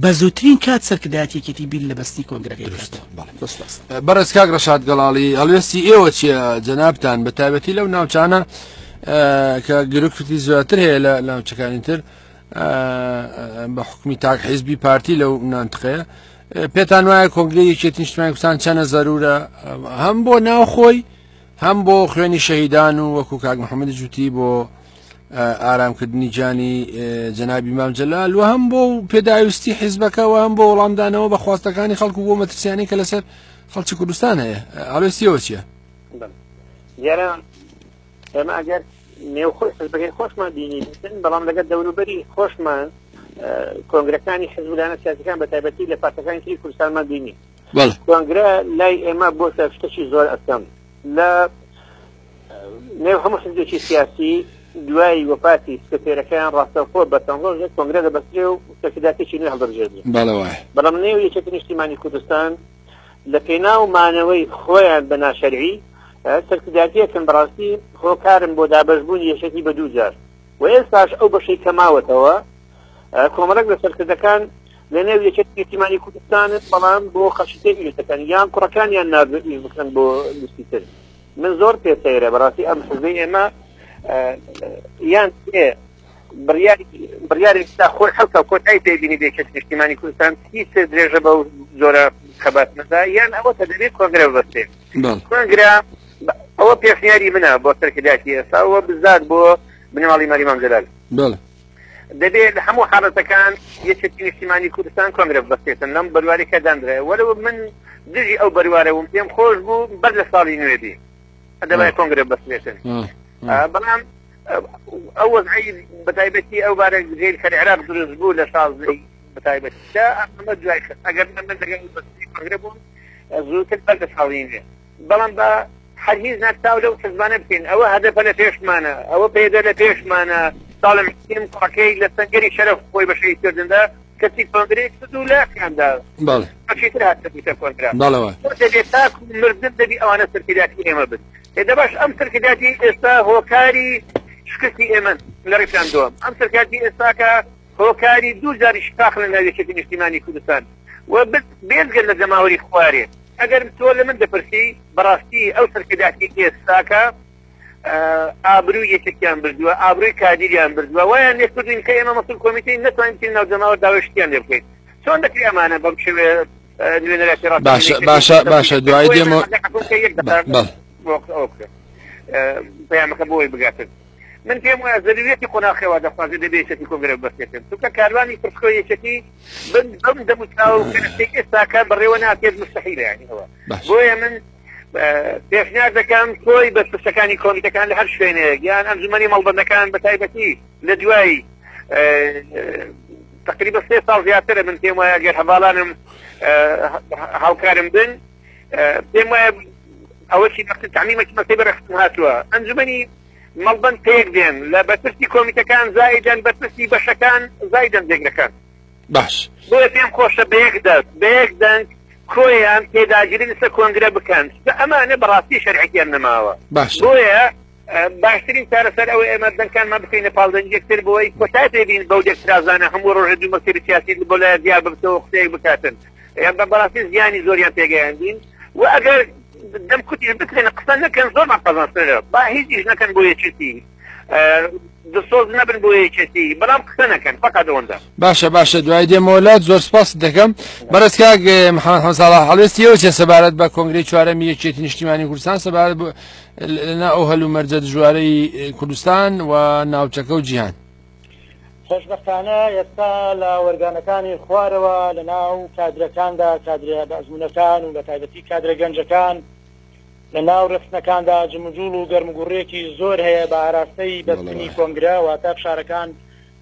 بە زووترین کات سەرکردایەتی یەکێتی بیر لە بەستنی کۆنگرەکەی بکاتەوە.
بەڕێز کاک ڕەشاد گەڵاڵی هەڵوێستی ئێوە چییە جەنابتان بە تایبەتی لەو ناوچانە کە گرفتی زیاتر هەیە لە ناوچەکانی تر بە حکومی تاک حیزبی پارتی لەو نانتقەیە پێتان وایە کۆنگرەی یەکێتی نیشتمانی کوردستان چەنە زەرورە هەم بۆ ناوخۆی هەم بۆ خوێنی شەهیدان و وەکو کاک محەممەدی جوتی بۆ ئارامکردنی گیانی جەنابی مام جەلال و هەم بۆ پێداویستی حیزبەکە و هەم بۆ وەڵامدانەوە بە خواستەکانی خەڵک و بۆ مەترسیانی کە لەسەر خەڵکی کوردستان هەیە ئاڵێستیەوە چییە؟
دیارە ئێمە ئەگەر نێوخۆی حزبەکەی خۆشمان بینی بەڵام لەگەر دەوروبەری خۆشمان کۆنگرەکانی حزبلانە سیاسەکان بە تایبەتی لە پارتەکانی تری کوردستانمان بینی کۆنگرە لای ئێمە بۆتە شتێکی زۆر ئەستەم لە نێو هەموو حزبێکی سیاسی دوای وەفاتی سکرتێرەکەیان ڕاستەوخۆ بە چەند ڕۆژێک کۆنگرە دەبەسترێ و سەرکردایەتیی نوێ هەڵدەبژێردرێ.
بەڵێ وایە.
بەڵام نێو یەکێتی نیشتیمانی کوردستان لە پێناو مانەوەی خۆیان بە ناشەرعی سەرکردایەتییەکن بەڕاستی هۆکارن بۆ دابەشبوونی یەکێتی بە دووجار و ئێستاش ئەو بەشەی کە ماوەتەوە کۆمەڵێک لە سەرکردەکان لە نێو یەکێتی نیشتیمانی کوردستانن بەڵام بۆ خەڵکی تر ئیش دەکەن یان کوڕەکانیان ناردووە ئیش بکەن بۆ لیستی تر. من زۆر پێ سەیرە بەڕاستی ئەم حزبەی ئێمە یان بڕیاری بڕیارێک تا خۆی حەوت کۆتایی پێبینی بێ کەس نیشتیمانی کوردستان هیچ درێژە بەو جۆرە خەبات نەدا یان ئەوە کە دەبێت کۆنگرە ببەستێ کۆنگرە ئەوە پێشنیاری منە بۆ سەرکردایەتی ئێستا و بزاد بۆ بنەماڵی ماری مام جەلال دەبێت لە هەموو حاڵەتەکان یەکێتی نیشتیمانی کوردستان کۆنگرە ببەستێتن لەم بەرواری کە دانرایە وەلو من دژی ئەو بەروارە بووم پێم خۆش بوو بەر لە ساڵی نوێ بی دەبای کۆنگرە ببەستێتن بەڵام ئەو وەزعی بەتایبەتی ئەو بارە گرێل کە عێراق دروست بوو لە شازدەی بەتایبەتی ئەمە دوای خست ئەگەر من لەگەڵ بەستنی کۆنگرە بووم زووتر بەر لە ساڵی نوێ بەڵام بە هەر هیچ نا چاو لەو حزبانە بکەین ئەوە هەدەپە لە پێشمانە ئەوە پێدە لە پێشمانە ساڵم حسین کوڕەکەی لە سەنگەری شەرەف خۆی بە شەهید کردندا کەچی کۆنگرەی کرد و لاقیاندا
بەڵێ
بەشی تر هاتە بووتە کۆنگرە
بەڵێ وایە.
بۆ دەبێت تاکو مردن دەبی ئەوانە سەرکردایەتی ئێمە بن ئێ دەباش ئەم سەرکردایەتی ئێستا هۆکاری شکستی ئێمەن لە ڕیفراندۆم ئەم سەرکردایەتی ئێستاکە هۆکاری دوو جاری شقاق لە ناو یەکێتی نیشتیمانی کوردستان و بێجگە لە جەماوەری خوارێ ئەگەر تۆ لە من دەپرسی بەڕاستی ئەو سەرکردایەتی ئێستاکە ئابرووی یەکێتیان بردووە ئابرووی کادیریان بردووە وایان لێ کردوین کە ئێمە مەسول کۆمیتەی نەتوانین بچین ناو جەماوەر داوای شتیان لێ بکەین چۆن دەکرێ ئەمانە بەم شێوەیە نوێنەرایەتی
باشە باشە باشە دوای دێمەوە
پەیامەکە بۆی بگاتن من پێم وایە زەروریەتی قۆناخی وا دەخوازێت دەبێ یەکێتی کۆنگرە ببەستێتن چونکە کاروانی پرسکۆی یەکێتی بن بەم دەم و چاو و کەرەستەی ئێستاکە بەڕێوە ناچێت مستحیلە یانی ئەوە بۆیە من پێشنیار دەکەم کۆی بەرپرسەکانی کۆمیتەکان لە هەر شوێنێک یان ئەنجومەنی مەڵبەندەکان بە تایبەتی لە دوای تقریبا سێ ساڵ زیاترە من پێم وایە گەر هەڤاڵانم هاوکارم بن پێم وایە ئەوەشی تعمیمێکی مەسەی بەرەخستن هاتووە ئەنجومەنی مەڵبەند پێک دێن لە بەرپرسی کۆمیتەکان زایدەن بەرپرسی بەشەکان زایدەن جێگرەکان.
باش.
بۆیە پێم خۆشە بە یەک دەست بە یەک دەنگ کۆیان پێداگری لەسەر کۆنگرە بکەن چونکە ئەمانە بەڕاستی شەرعیەتیان نەماوە.
باش.
بۆیە باشترین چارەسەر ئەوەی ئێمە دەنگکانمان بخەینە پاڵ دەنگی یەکتر بۆی کۆتای پێ بین بەو لێکترازانە هەموو ڕۆژە دوو مەکتەبی سیاسی بۆ لایە دیار ببتەوە قسەیەک بکاتن یان بە بەڕاستی زیانی زۆریان پێگەیاندین و ئەگەر دەم کوتیش بکرێن قسە نەکەن زۆرمان قازانجترە با هیچ ئیش نەکەن بۆ یەکێتی دڵسۆز نەبن بۆ یەکێتی بەڵام قسە نەکەن فقط ئەوەندە.
باشە باشە دوای دێمەوە لات زۆر سپاست دەکەم بەڕێز کاک محەممەد حەمە ساڵح هەڵوێستی ئێوە چیە سەبارەت بە کۆنگرەی چوارەمی یەکێتی نیشتیمانی کوردستان سەبارەت بە لەنا ئەو هەلومەرجە دژوارەی کوردستان و ناوچەکە و جیهان؟
خۆشبەختانە ئێستا لە ئۆرگانەکانی خوارەوە لە ناو کادرەکاندا، کادرە بە ئەزموونەکان و بە تایبەتی کادرە گەنجەکان لە ناو ڕێکخستنەکاندا جموجوڵ و گەرموگوڕییەکی زۆر هەیە بە ئاراستەی بەستنی کۆنگرە، واتە فشارەکان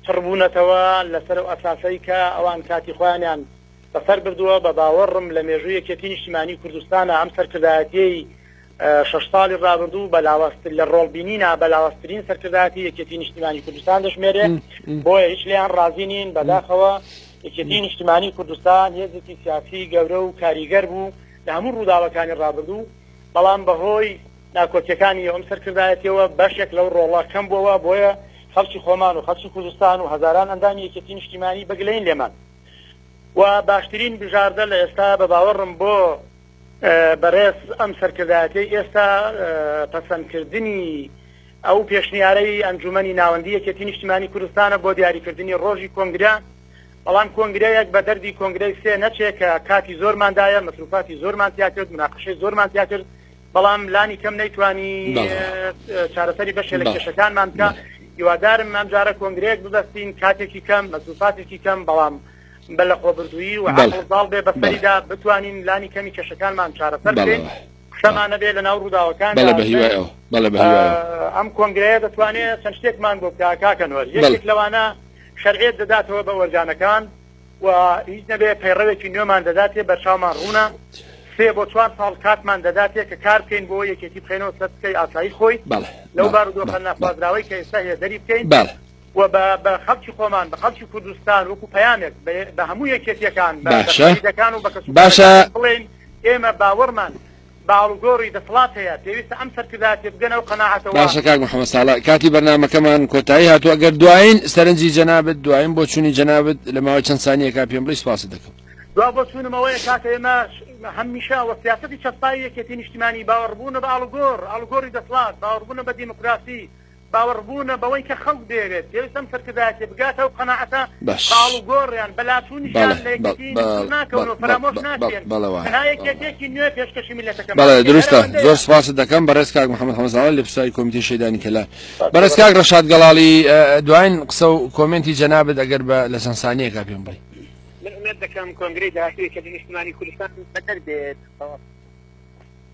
چڕ بوونەتەوە لەسەر ئەو ئەساسەی کە ئەوان کاتی خۆیانیان بەسەر بردووە، بە باوەڕم لە مێژووی یەکێتی نیشتیمانی کوردستانا ئەم سەرکردایەتیەی. شەش ساڵی ڕابردوو بە لاوازتر لە ڕۆڵ بینینا بە لاوازترین سەرکردایەتی یەکێتی نیشتیمانی کوردستان دەژمێرێ، بۆیە هیچ لێیان ڕازی نین. بەداخەوە یەکێتی نیشتیمانی کوردستان هێزێکی سیاسی گەورە و کاریگەر بوو لە هەموو ڕووداوەکانی ڕابردوو، بەڵام بەهۆی ناکۆکیەکانی ئەم سەرکردایەتیەوە بەشێک لەو ڕۆڵە کەم بووەوە، بۆیە خەڵکی خۆمان و خەڵکی کوردستان و هەزاران ئەندامی یەکێتی نیشتیمانی بەگلەیین لێمان و باشترین بژاردە لە ئێستا بە باوەڕم بۆ بەڕێز ئەم سەرکردایەتیەی ئێستا پەسەندکردنی ئەو پێشنیارەی ئەنجومەنی ناوەندی یەکێتی نیشتیمانی کوردستانە بۆ دیاریکردنی ڕۆژی کۆنگرە، بەڵام کۆنگرەیەک بە دەردی کۆنگرەی سێ نەچێ کە کاتی زۆرمان دایە، مەسروفاتی زۆرمان تیا کرد، مناقەشەی زۆرمان تیا کرد، بەڵام لانی کەم نەیتوانی چارەسەری بەشێ لە کێشەکانمان بکا. هیوادارم ئەمجارە کۆنگرەیەک ببەستین کاتێکی کەم، مەسروفاتێکی کەم، بەڵام بە لەخۆبردوویی و عەقڵ زاڵ بێ بەسەریدا بتوانین لانی کەمی کێشەکانمان چارەسەر بکەین، قسەمان نەبێ لەناو ڕووداوەکاندا. ئەم کۆنگرەیە دەتوانێت چەند شتێکمان بۆ بکا کاکە نۆر، یەکێک لەوانە شەرعیەت دەداتەوە بە ئۆرگانەکان و هیچ نەبێ پەیڕەوێکی نوێمان دەداتێ، بەرچاومان ڕوونە، سێ بۆ چوار ساڵ کاتمان دەداتێ کە کار بکەین بۆ یەکێتی بخەینەوە سەر سکەی ئاسایی خۆی، لەو بارودۆخە ناخوازراوەی کە ئێستا هەیە دەری بکەین. و بە بە خەڵکی خۆمان بە خەڵکی کوردستان وەکو پەیامێک بە هەموو یەکێتیەکان بە
باشە
شەهیدەکان و بە
باشە
کەسوکارەکانیان بڵێین ئێمە باوەڕمان بە ئاڵوگۆڕی دەسەڵات هەیە پێویستە ئەم سەرکردایەتیە بگەنە ئەو قەناعەتەوە.
باشە کاک محەمەد ساڵح کاتی بەرنامەکەمان کۆتایی هاتووە ئەگەر دوایین سەرنجی جەنابت دوایین بۆچوونی جەنابت لە ماوەی چەند سانیەکا پێم بڵێی سپاست دەکەم.
دوا بۆچوونم ئەوەیە کاکە ئێمە هەمیشە وە سیاسەتی چەسپاوی یەکێتی نیشتیمانی باوەڕبوونە بە ئاڵوگۆڕ ئاڵوگۆڕی دەسڵات باوەڕبوونە بە دیموکراسی باوەڕبوونە بەوەی کە خەڵک دەیەوێت، پێویستە ئەم سەرکردایەتیە بگاتە ئەو قەناعەتە
باش
بە ئاڵوگۆڕیان، بە لاچوونیشیان
بەڵێ
لە
بەڵ
یەکێتی
بەڵ
دوور
بەڵ
ناکەون و
بەڵ
فەرامۆش
بەڵ
ناکرێن،
بەڵێ وایە
تەنها
بەڵێ وایە.
یەکێتیەکی نوێ پێشکەشی میللەتەکەمان
بەڵێ
دەکەین، هەر
دروستە
ئەوەندەیە.
زۆر سپاست دەکەم بەڕێز کاک محەمەد حەمەساڵح لێپرسراوی کۆمیتەی شەهیدانی کەلار بەڕێز کاک ڕەشاد گەڵاڵی دواین قسە و کۆمێنتی جەنابت ئەگەر بە لە چەند سانیەکا پێم بڵێی.
من ئومێد دەکەم کۆنگرەی داهاتووی یەکێتی نیشتمانی کوردستان بەدەر بێت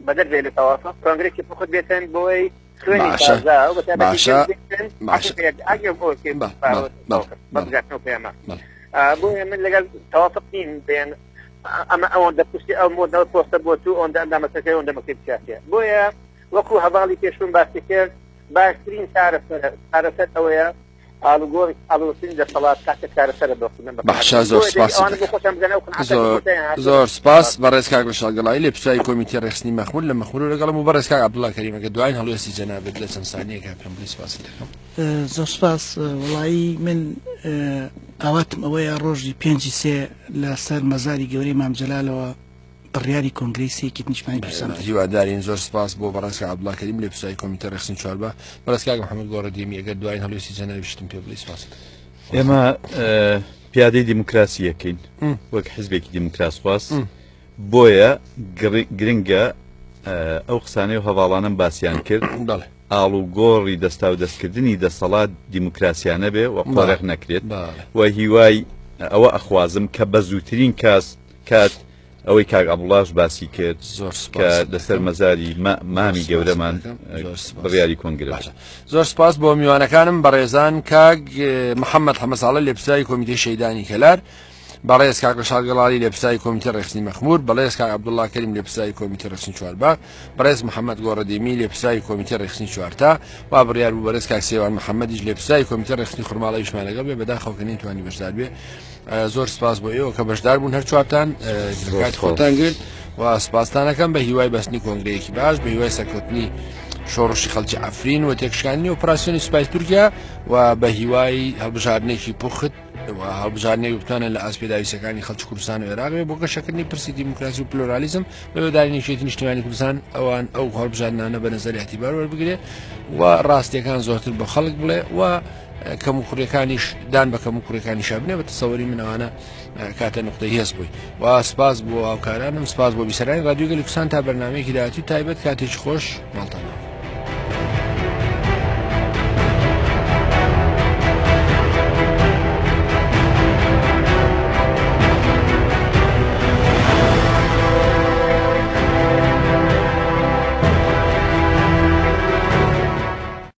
بەدەر بێت لە تەوافق کۆنگرێکی پوخت بێتن بۆی خوێنی
باشە
تازە و بەتایبەتی
باشە
گەنج بێتن
باشە
عەقڵ ئەگەر بۆ کێ
بە بەڵێ بەڵێ
بە
بەڵێ
بگاتنەوە پەیامە
بەڵێ
بۆیە من لەگەڵ تەوافق نیم بێن ئەمە ئەوەندە پشتی ئەو مۆدە پۆستە بۆ تو ئەوەندە ئەندامەکەی ئەوەندە مەکتەبی سیاسیە بۆیە وەکو هەڤاڵی پێشووم باسی کرد باشترین چارەسەر چارەسەر ئەوەیە ئاڵوگۆڕی ئاڵۆزترین دەسەڵات تاکە چارەسەرە بۆ من بە
باشە
قەناعەتم
زۆر
بۆیە دەبی
سپاست
ئەوانە بۆ
دەکەم
خۆشیان بگەنە ئەو قەناعەتە کە
زۆر
کۆتاییان هاتووە
زۆر سپاس بەڕێز کاک ڕەشاد گەڵایی لێپرسراوی کۆمیتەی ڕێکخستنی مەخمور لە مەخمور و لەگەڵم و بەڕێز کاک عەبدوڵا کەریم ئەگەر دوایین هەڵوێستی جەنابت لە چەند سانیەکا پێم بڵێی سپاست دەکەم.
زۆر سپاس وەڵایی من ئاواتم ئەوەیە ڕۆژی پێنجی سێ لە سەر مەزاری گەورەی مام جەلالەوە بڕیاری کۆنگرەی سێ یەکێتی نیشتمانی کوردستان
بەڵێ
بدرێت.
هیوادارین. زۆر سپاس بۆ بەڕێز کاک عەبدوڵا کەریم لێپرسراوی کۆمیتەی ڕێکخستنی چواربا. بەڕێز کاک محەمەد گۆڕەدێمی ئەگەر دوایین هەڵوێستی جەنابیشتم پێ بڵێی سپاست دەکەم.
ئێمە پیادەی دیموکراسی یەکەین وەک حزبێکی دیموکراسخواز بۆیە گرنگە ئەو قسانەی و هەواڵانم باسییان کرد
بەڵێ
ئاڵوگۆڕی دەستاودەستکردنی دەسەڵات دیموکراسیانە بێ و قۆرغ نەکرێت و هیوای ئەوە ئەخوازم کە بە زووترین کاس کات ئەوەی کاک عەبدوڵاش باسی کرد
زۆر
کە
سپاست
لەسەر
دەکەم.
مەزاری
زۆر
مامی
سپاست
گەورەمان
دەکەم. زۆر سپاس.
بڕیاری کۆنگرە
باشە زۆر سپاس بۆ میوانەکانم بەڕێزان کاک محەممەد حەمەساڵە لێپرسراوی کۆمیتەی شەهیدانی کەلار بەڕێز کاک ڕەشاد گەڵاڵی لێپرسراوی کۆمیتەی ڕێکخستنی مەخمور بەڕێز کاک عەبدوڵڵا کەریم لێپرسراوی کۆمیتەی ڕێکخستنی چوارباغ بەڕێز محەممەد گۆڕەدێمی لێپرسراوی کۆمیتەی ڕێکخستنی چوارتا وا بڕیار بوو بەڕێز کاک سێوان محەممەدیش لێپرسراوی کۆمیتەی ڕێکخستنی خورماڵ ئەویشمان لەگەڵ بێ بەداخەوە کە نەیتوانی بەشدار بێ زۆر سپاس بۆ ئێوە کە بەشدار بوون هەر چوارتان کات خۆتان گرت و سپاستانەکەم بە هیوای بەستنی کۆنگرەیەکی باش بە هیوای سەرکەوتنی شۆڕشی خەڵکی عفرین و تێکشکاندنی ئۆپراسیۆنی سوپای تورکیا و بە هیوای هەڵبژاردنێکی پوخت و هەڵبژاردنێک بتوانن لە ئاست پێداویستەکانی خەڵکی کوردستان و عێراق بۆ گەشەکردنی پرسی دیموکراسی و پلۆرالیزم بە وێداری یەکێتی نیشتیمانی کوردستان ئەوان ئەو هەڵبژاردنانە بە نەزەری اعتیبار وەربگرێ و ڕاستیەکان زۆرتر بە خەڵک بڵێ و کەموکوڕیەکانیش دان بە کەموکوڕیەکانیشا بنێ بە تەسەوری من ئەوانە کاتە نقطەی هێز بووی و سپاس بۆ هاوکارانم سپاس بۆ بیسەرانی رادیۆ گەلی کوردستان تا بەرنمەیەکی داهاتوو تایبەت کاتێکی خۆش ماڵتان.